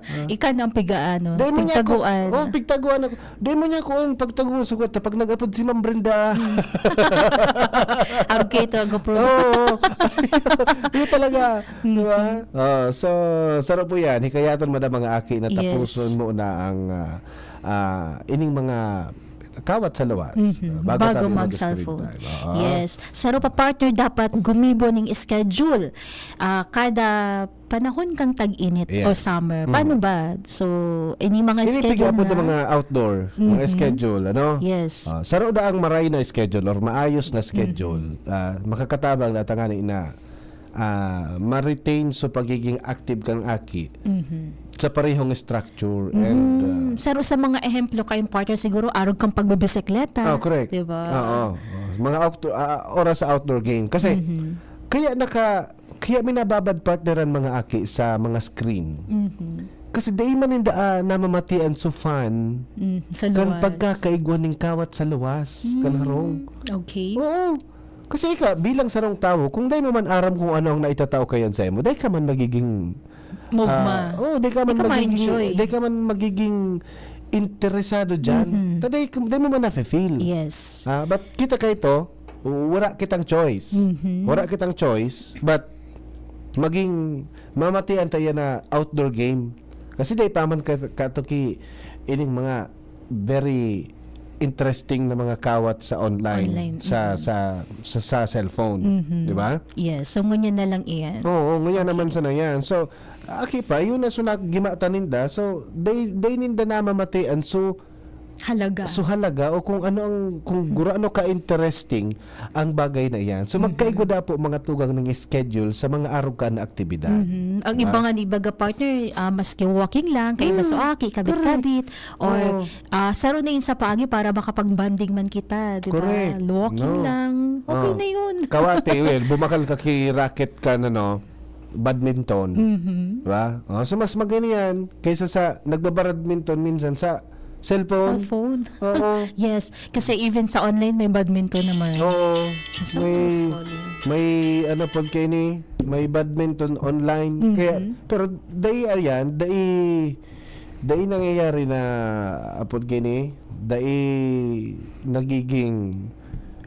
Ah. Ika na ang pigaano, Dahil mo niya ako, pigtaguan. oh, pigtaguan ako. Dahil mo niya ako ang pagtaguan sa kwenta pag nag-apod si Ma'am Brenda. Hmm. Arog kayo ito, GoPro. Oo. Yun talaga. Di ba? Mhm. Ah, so, sarap po yan. Hikayaton mo na mga aki na Yes. tapuson mo na ang, ah, ah, ining mga kawat sa luwas. Mhm. Ah, Bago tayo mag-cellphone. Mag-screen time. Oo. Yes. Saro pa, partner, dapat gumibo ning schedule. Ah, kada panahon kan tag-init o Yeah. summer. Mhm. Paano ba? So, ini mga Ini schedule pigya po na. Ng mga outdoor, mga Mhm. schedule, ano? Yes. Ah, saro na ang maray na schedule or maayos na schedule. Mhm. Ah, makakataban na tangani na ah, ma-retain so pagiging active kang aki Mhm. sa parehong structure and Mm. Saro sa mga ehemplo kayong partner, siguro arog kang pagbibisikleta. ah, oh, correct. Diba? Oo. Oh, mga outdoor, ah, oras sa outdoor game. Kasi Mhm. kaya naka kaya minababad partner ang mga aki sa mga screen. Mhm. Kasi dai man ninda ah, namamatian so fun Mm. Sa kan luwas. Pagkakaigwa ning kawat sa luwas, kan Mm. harong. Okay. Oo. Kasi ika, bilang sarong tawo, kung dai mo man aram kung ano ang naitatao kayan sa imo, dai ka man magiging Mugma. Ah, oh, dai ka man Dai ka magiging ma-enjoy. Dai ka man magiging interesado diyan. Mhm. Ta dai, dai mo man nafe-feel. Yes. Ah, but kita kay to, wala kitang choice. Mhm. Wala kitang choice, but maging mamatian tayo na outdoor game. Kasi dai pa man ka, katuki ining mga very interesting na mga kawat sa online, Online, sa, mhm. sa sa sa cellphone, Mhm. di ba? Yes. So, ngunyan na lang iyan. Oo, ngunyan Okay. Naman sana yan. So, aki pa, yun na so naggimatan ninda. So, they, they ninda namamatian. So, Halaga. so halaga o kung ano ang, kung gurano ka interesting ang bagay na yan. So, Mhm. Magkaigwa da po mga tugang ng schedule sa mga arog ka na aktibidad. Mhm. Ang Diba? Iba nga ni baga, partner, ah, maski walking lang, kaiba Mm, so aki, kabit-kabit, or Oo. ah, saro na yun sa paagi para makapag-bonding man kita, di ba? Correct. Walking No. lang, okay Oh. na yun. Kawate, well, bumakal ka ki racket ka na, no? Badminton. Mhm. Diba? Oh, so, mas maganda yan kaysa sa nagbabadminton minsan sa cellphone. Cellphone. Oo. Yes, kasi even sa online may badminton naman. Oo. Sa May, mga scrolling. may ano po kayo ni, may badminton online. Mhm. Kaya, pero dai ayan, dai, dai nangyayari na apod gini, dai nagiging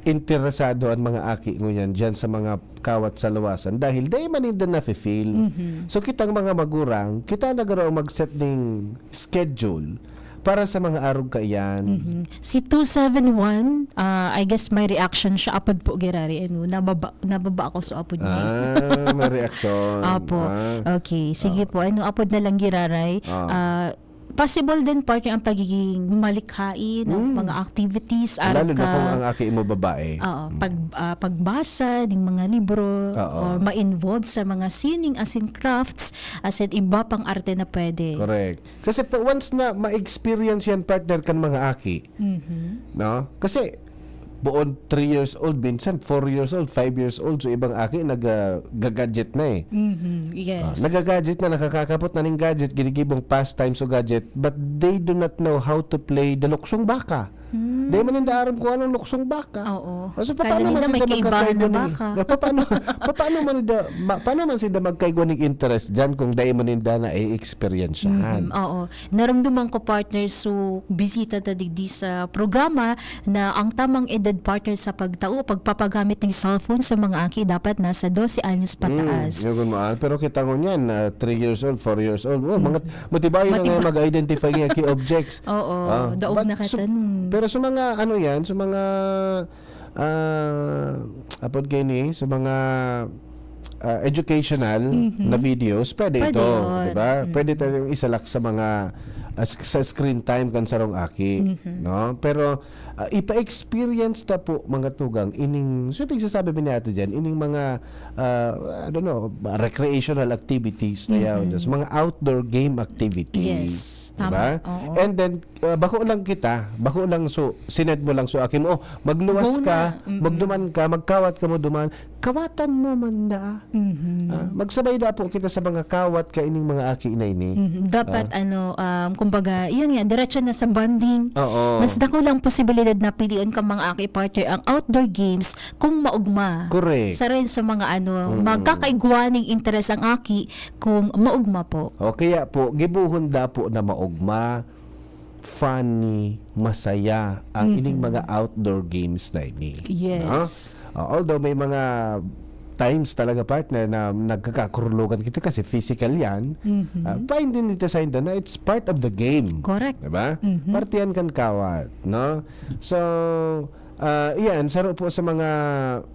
interesado ang mga aki ngunyan diyan sa mga kawat sa luwasan dahil dai man ninda nafe-feel. Mhm. So kitang mga magurang, kita na garo ang mag-set ning schedule para sa mga arog kaiyan. Mhm. Si two seven one, ah, I guess may reaction siya apod po, Gerari. Ano, nababa, nababa ako sa apod niya. Ah, may reaksyon. Apo. Ah. Okay. Sige Ah. po. Ano, apod na lang, Giraray? Ah. Ah, possible din, partner, ang pagiging malikhain, ang Mm. mga activities, Lalo arog na kung ka, ang aki mo babae. Oo, Mm. pag, ah, pagbasa ng mga libro Oo. or ma-involve sa mga sining asin crafts, asin iba pang arte na pwede. Correct. Kasi pa, once na ma-experience yan, partner, kan mga aki, Mhm. no? Kasi, buon three years old, minsan four years old, five years old, so ibang aki nag-, ah, gagadget na eh. Mhm. Yes. Ah, nagagadget na, nakakakapot na ning gadget, ginigibong pastime so gadget, but they do not know how to play the luksong baka. Hmm. Di man ninda aram kung anong luksong baka. Oo. Ah, so, Kala paano man nila may sila kaibahan magkakaigwa na ning, baka. na, paano, paano man ninda, ma-, paano man sila magkaigwa ning interest dyan kung dai man ninda na-experience yan? Mhm, oo. Naramdaman ko, partner, so bisita ta digdi sa programa na ang tamang edad, partner, sa pagtao, pagpapagamit ng cellphone sa mga aki dapat nasa dose anyos pataas. Mm, yun, ah, pero kita ko niyan, ah, three years old, four years old. Oh, Mm. mga, matibayo na Matiba- nga mag-identify nga ki objects. Oo, Ah, daog but na su-, katan. Pero sa mga ano yan, sa mga, ah, apod kayo ni, sa mga ah, educational Mhm. na videos, pwede, Pwede ito, yun. di ba? Mm. Pwede tayong isalak sa mga, ah, s-, sa screen time kan sarong aki, Mhm. no? Pero ah, ipa-experience ta po, mga tugang, ining, so pigsasabi ba ni Ate Jan, ining mga, ah, I don't know, recreational activities na yan, Mhm. so, mga outdoor game activities. Yes, Di ba? Tama, oo. And then, ah, bako lang kita, bako lang so, sined mo lang so aki mo, oh, magluwas Go ka, na. Mm-mm. magduman ka, magkawat ka mo duman, kawatan mo man da. Mhm. Ah, magsabay da po kita sa mga kawat kaining mga aki na ini. Mhm. Dapat, Ah. ano, um, kumbaga, yun nga, diretso na sa bonding. Oo. Mas dako lang posibilidad na pilion ka mga aki partner ang outdoor games kung maugma. Correct. Sa rin sa mga ano, Mm. magkakaigwa ning interes ang aki kung maugma po. O kaya po, gibuhon da po na maugma, funny, masaya ang Mhm. ining mga outdoor games na ini. Yes. No? Ah, although may mga times talaga, partner, na nagkakakurulugan kita kasi physical yan. Mhm. Ah, finding it sa inda na it's part of the game. Correct. Diba? Mhm. Parte yan kan kawat, no? So, ah, iyan, saro po sa mga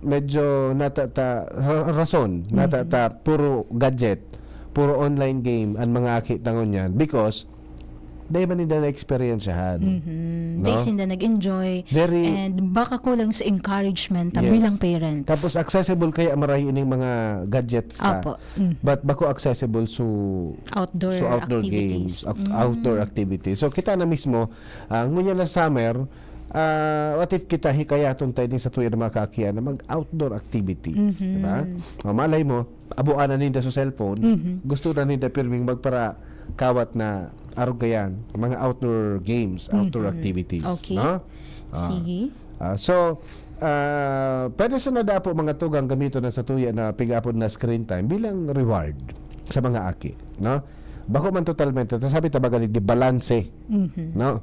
medyo natata-, ra-, rason, Mhm. natata-, puro gadget, puro online game, ang mga aki tangon yan. Because, dahil man nila na-experiencehan. Mhm. No? Dahil sila nag-enjoy. Very And baka kulang sa encouragement ta Yes. bilang parents. Tapos accessible kaya marahi ining mga gadgets ta. Apo. Mm. But bako accessible so Outdoor so outdoor activities. games, out- Mm. outdoor activities. So kita na mismo, ah, ngunyan na summer, ah, what if kita hikayaton tayo din sa tuya ng mga kaakian na mag-outdoor activities, Mhm. di ba? O, malay mo, abuan na ninda sa cellphone, Mhm. gusto na ninda pirming magpara kawat na arog kayan, mga outdoor games, outdoor Mhm. activities, Okay. no? Ah. Sige. Ah, so, ah, pwede sa nadapo mga tugang gamiton na sa tuya na pigapod na screen time bilang reward sa mga aki, no? Bako man totalmente, ta sabi ta baga di balanse, Mhm. no?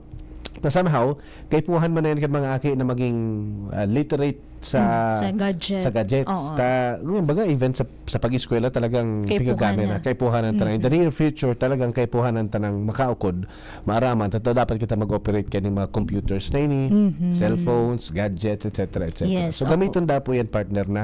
Ta somehow, kaipuhan man na yan kan mga aki na maging, ah, literate sa, Hmm, sa gadget. sa gadgets. Oo. Ta, ngayon baga, even sa, sa pag-eskwela talagang Kaipuhan pigagamit na. na. Kaipuhan na talaga. In the Mm-mm. near future, talagang kaipuhan na tanang makaukod, maaraman. Tato dapat kita mag-operate kaning mga computers na ini, Mhm. cellphones, gadgets, et cetera, et cetera. Yes, So, opo. gamiton dapo yan, partner, na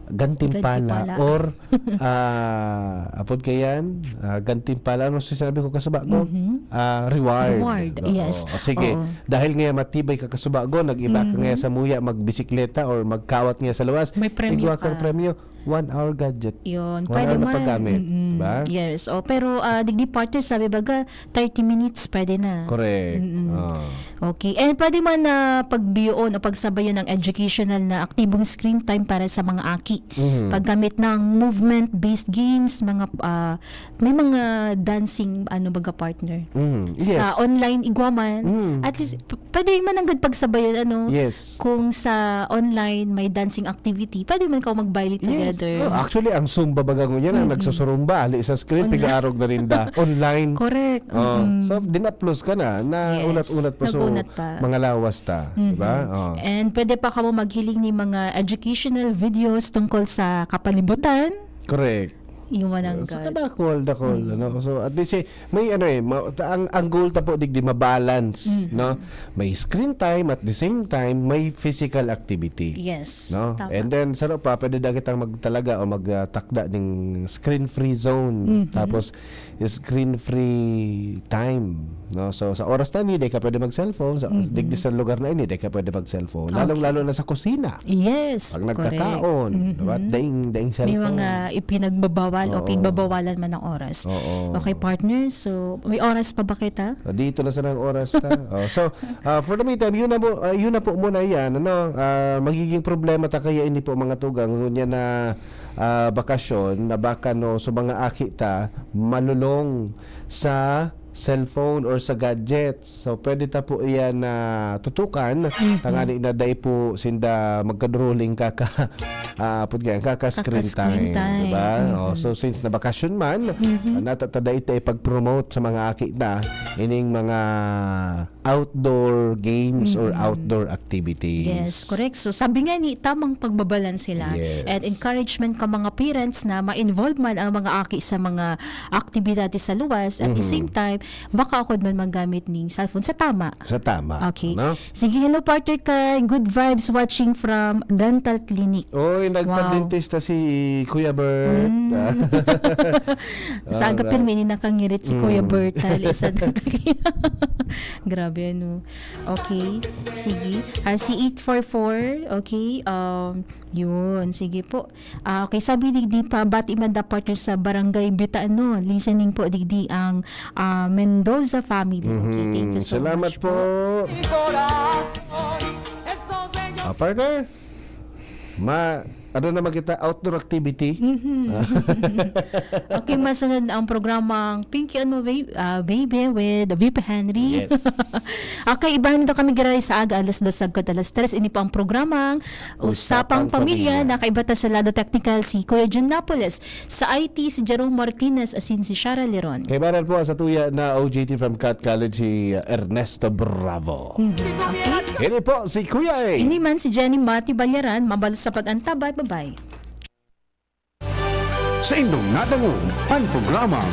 gantimpala Gantimpala. or, ah, apod kayan, ah, gantimpala. Ano si sinabi ko kasuba ko? Mhm. Ah, reward. Reward, Oo. yes. O, sige. Oo. Dahil nga matibay ka kasuba ko, nag-iba ka Mhm. nga sa muya, magbisikleta or magkawat nga sa luwas, May premyo igwa kang ka. premyo, one hour gadget. Yun. One Pwede hour na man. paggamit. Mm-mm. Diba? Yes. O, pero, ah, digdi partner, sabi baga, thirty minutes, pwede na. Correct. Mm-mm. Ah. Okay. And pwede man na pagbiyoon o pagsabayan ang educational na aktibong screen time para sa mga aki. Mhm. Paggamit ng movement-based games, mga, ah, may mga dancing, ano baga, partner. Mhm. Sa Yes. online, igwa man. Mhm. At least, p-, pwede man nanggad pagsabayan, ano? Yes. Kung sa online, may dancing activity, pwede man kaw mag-violate Yes. together. Oh, actually, ang Zumba baga ngunyan, ang Mm-mm. nagsusurumba, ali sa screen, Online. pigaarog na rin da. Online. Correct. Oh, Mm-mm. so, dinaplos ka na, na Yes. unat-unat pa so Nag-unat pa. mga lawas ta, Mhm. di ba? Oh. And pwede pa kamo maghiling ni mga educational videos tungkol sa kapalibutan. Correct. Yung mananggad. Sa kadakol, dakol, Mm. ano? So, at least, eh, may ano eh, ma-, ta-, ang, ang goal ta po, digdi, mabalance, Mm-hmm. no? May screen time, at the same time, may physical activity. Yes, No? tama. And then, saro pa, pwede da kitang magtalaga o magtakda ning screen-free zone. Mm-hmm. Tapos, screen-free time, no? So, sa oras na ini, di ka pwede mag-cellphone. Sa, Mm-hmm. digdi sa lugar na ini, di ka pwede mag-cellphone. Okay. Lalong-lalo na sa kusina. Yes, Pag correct. nagkakaon, Mm-hmm. diba? Daing, daing May cellphone. mga ipinagbabawal o Oo. pinagbabawalan man ng oras. Oo. Okay, partner. So, may oras pa ba kita? Ah, dito na sana ang oras ta. Oh, so, ah, for the meantime, yun na mo, ah, yun na po muna yan, ano? Ah, magiging problema ta kaya ini po, mga tugang, ngunyan na, ah, bakasyon, na baka, no, so mga aki ta, malulong sa cellphone or sa gadgets. So, pwede ta po iyan na tutukan, Mhm. tangani na dai po sinda magkaduruling kaka, ah, apod kaya, kaka-screen Kaka-screen time, time. di ba? Oh, Mhm. so, since na bakasyon man, Mhm. ah, natatada ito ipag-promote sa mga aki na ining mga outdoor games or Mhm. outdoor activities. Yes, correct. So, sabi nga ni, tamang pagbabalanse lang Yes. and encouragement ka mga parents na ma-involve man ang mga aki sa mga aktibidades sa luwas. At the Mhm. same time, makaukod man maggamit ning cellphone sa tama. Sa tama, Okay. ano? Sige, hello, partner Kai. Good vibes watching from dental clinic. Oy, Wow. nagpa-dentista si Kuya Bert. Mm. Sa aga Alright. pirmi, ini nakangirit si Kuya Mm. Bert, dahil isa na Grabe, ano. Okay, sige. Ah, si eight four four, okay, um, yun, sige po. Ah, okay, sabi digdi pa, bati man da partner sa Barangay Bitano. Listening po digdi ang, ah, Mendoza family. Okay, thank you Mhm. so Salamat much po. po. Ah, partner? Ma-, ano naman kita? Outdoor activity? Mhm. Ah. Okay, masunod na ang programang Pinky on My Way, ah, Baby with V P Henry. Yes. Okay, ibahan daw kami giray sa aga, alas dos sagkod alas tres. Ini po ang programang Usapang Usapang Pamilya. Pamilya. Nakaiba ta sa lado technical si Kuya Jun Napoles. Sa I T, si Jerome Martinez asin si Shara Leron. Kaibanan po sa tuya na O J T from Cat College, si Ernesto Bravo. Mhm. Okay. Ini po si Kuya A. Ini man si Jenny Mati Balyaran, mabalos sa pag-antabay. Bye-bye. Saindong nadangog an programang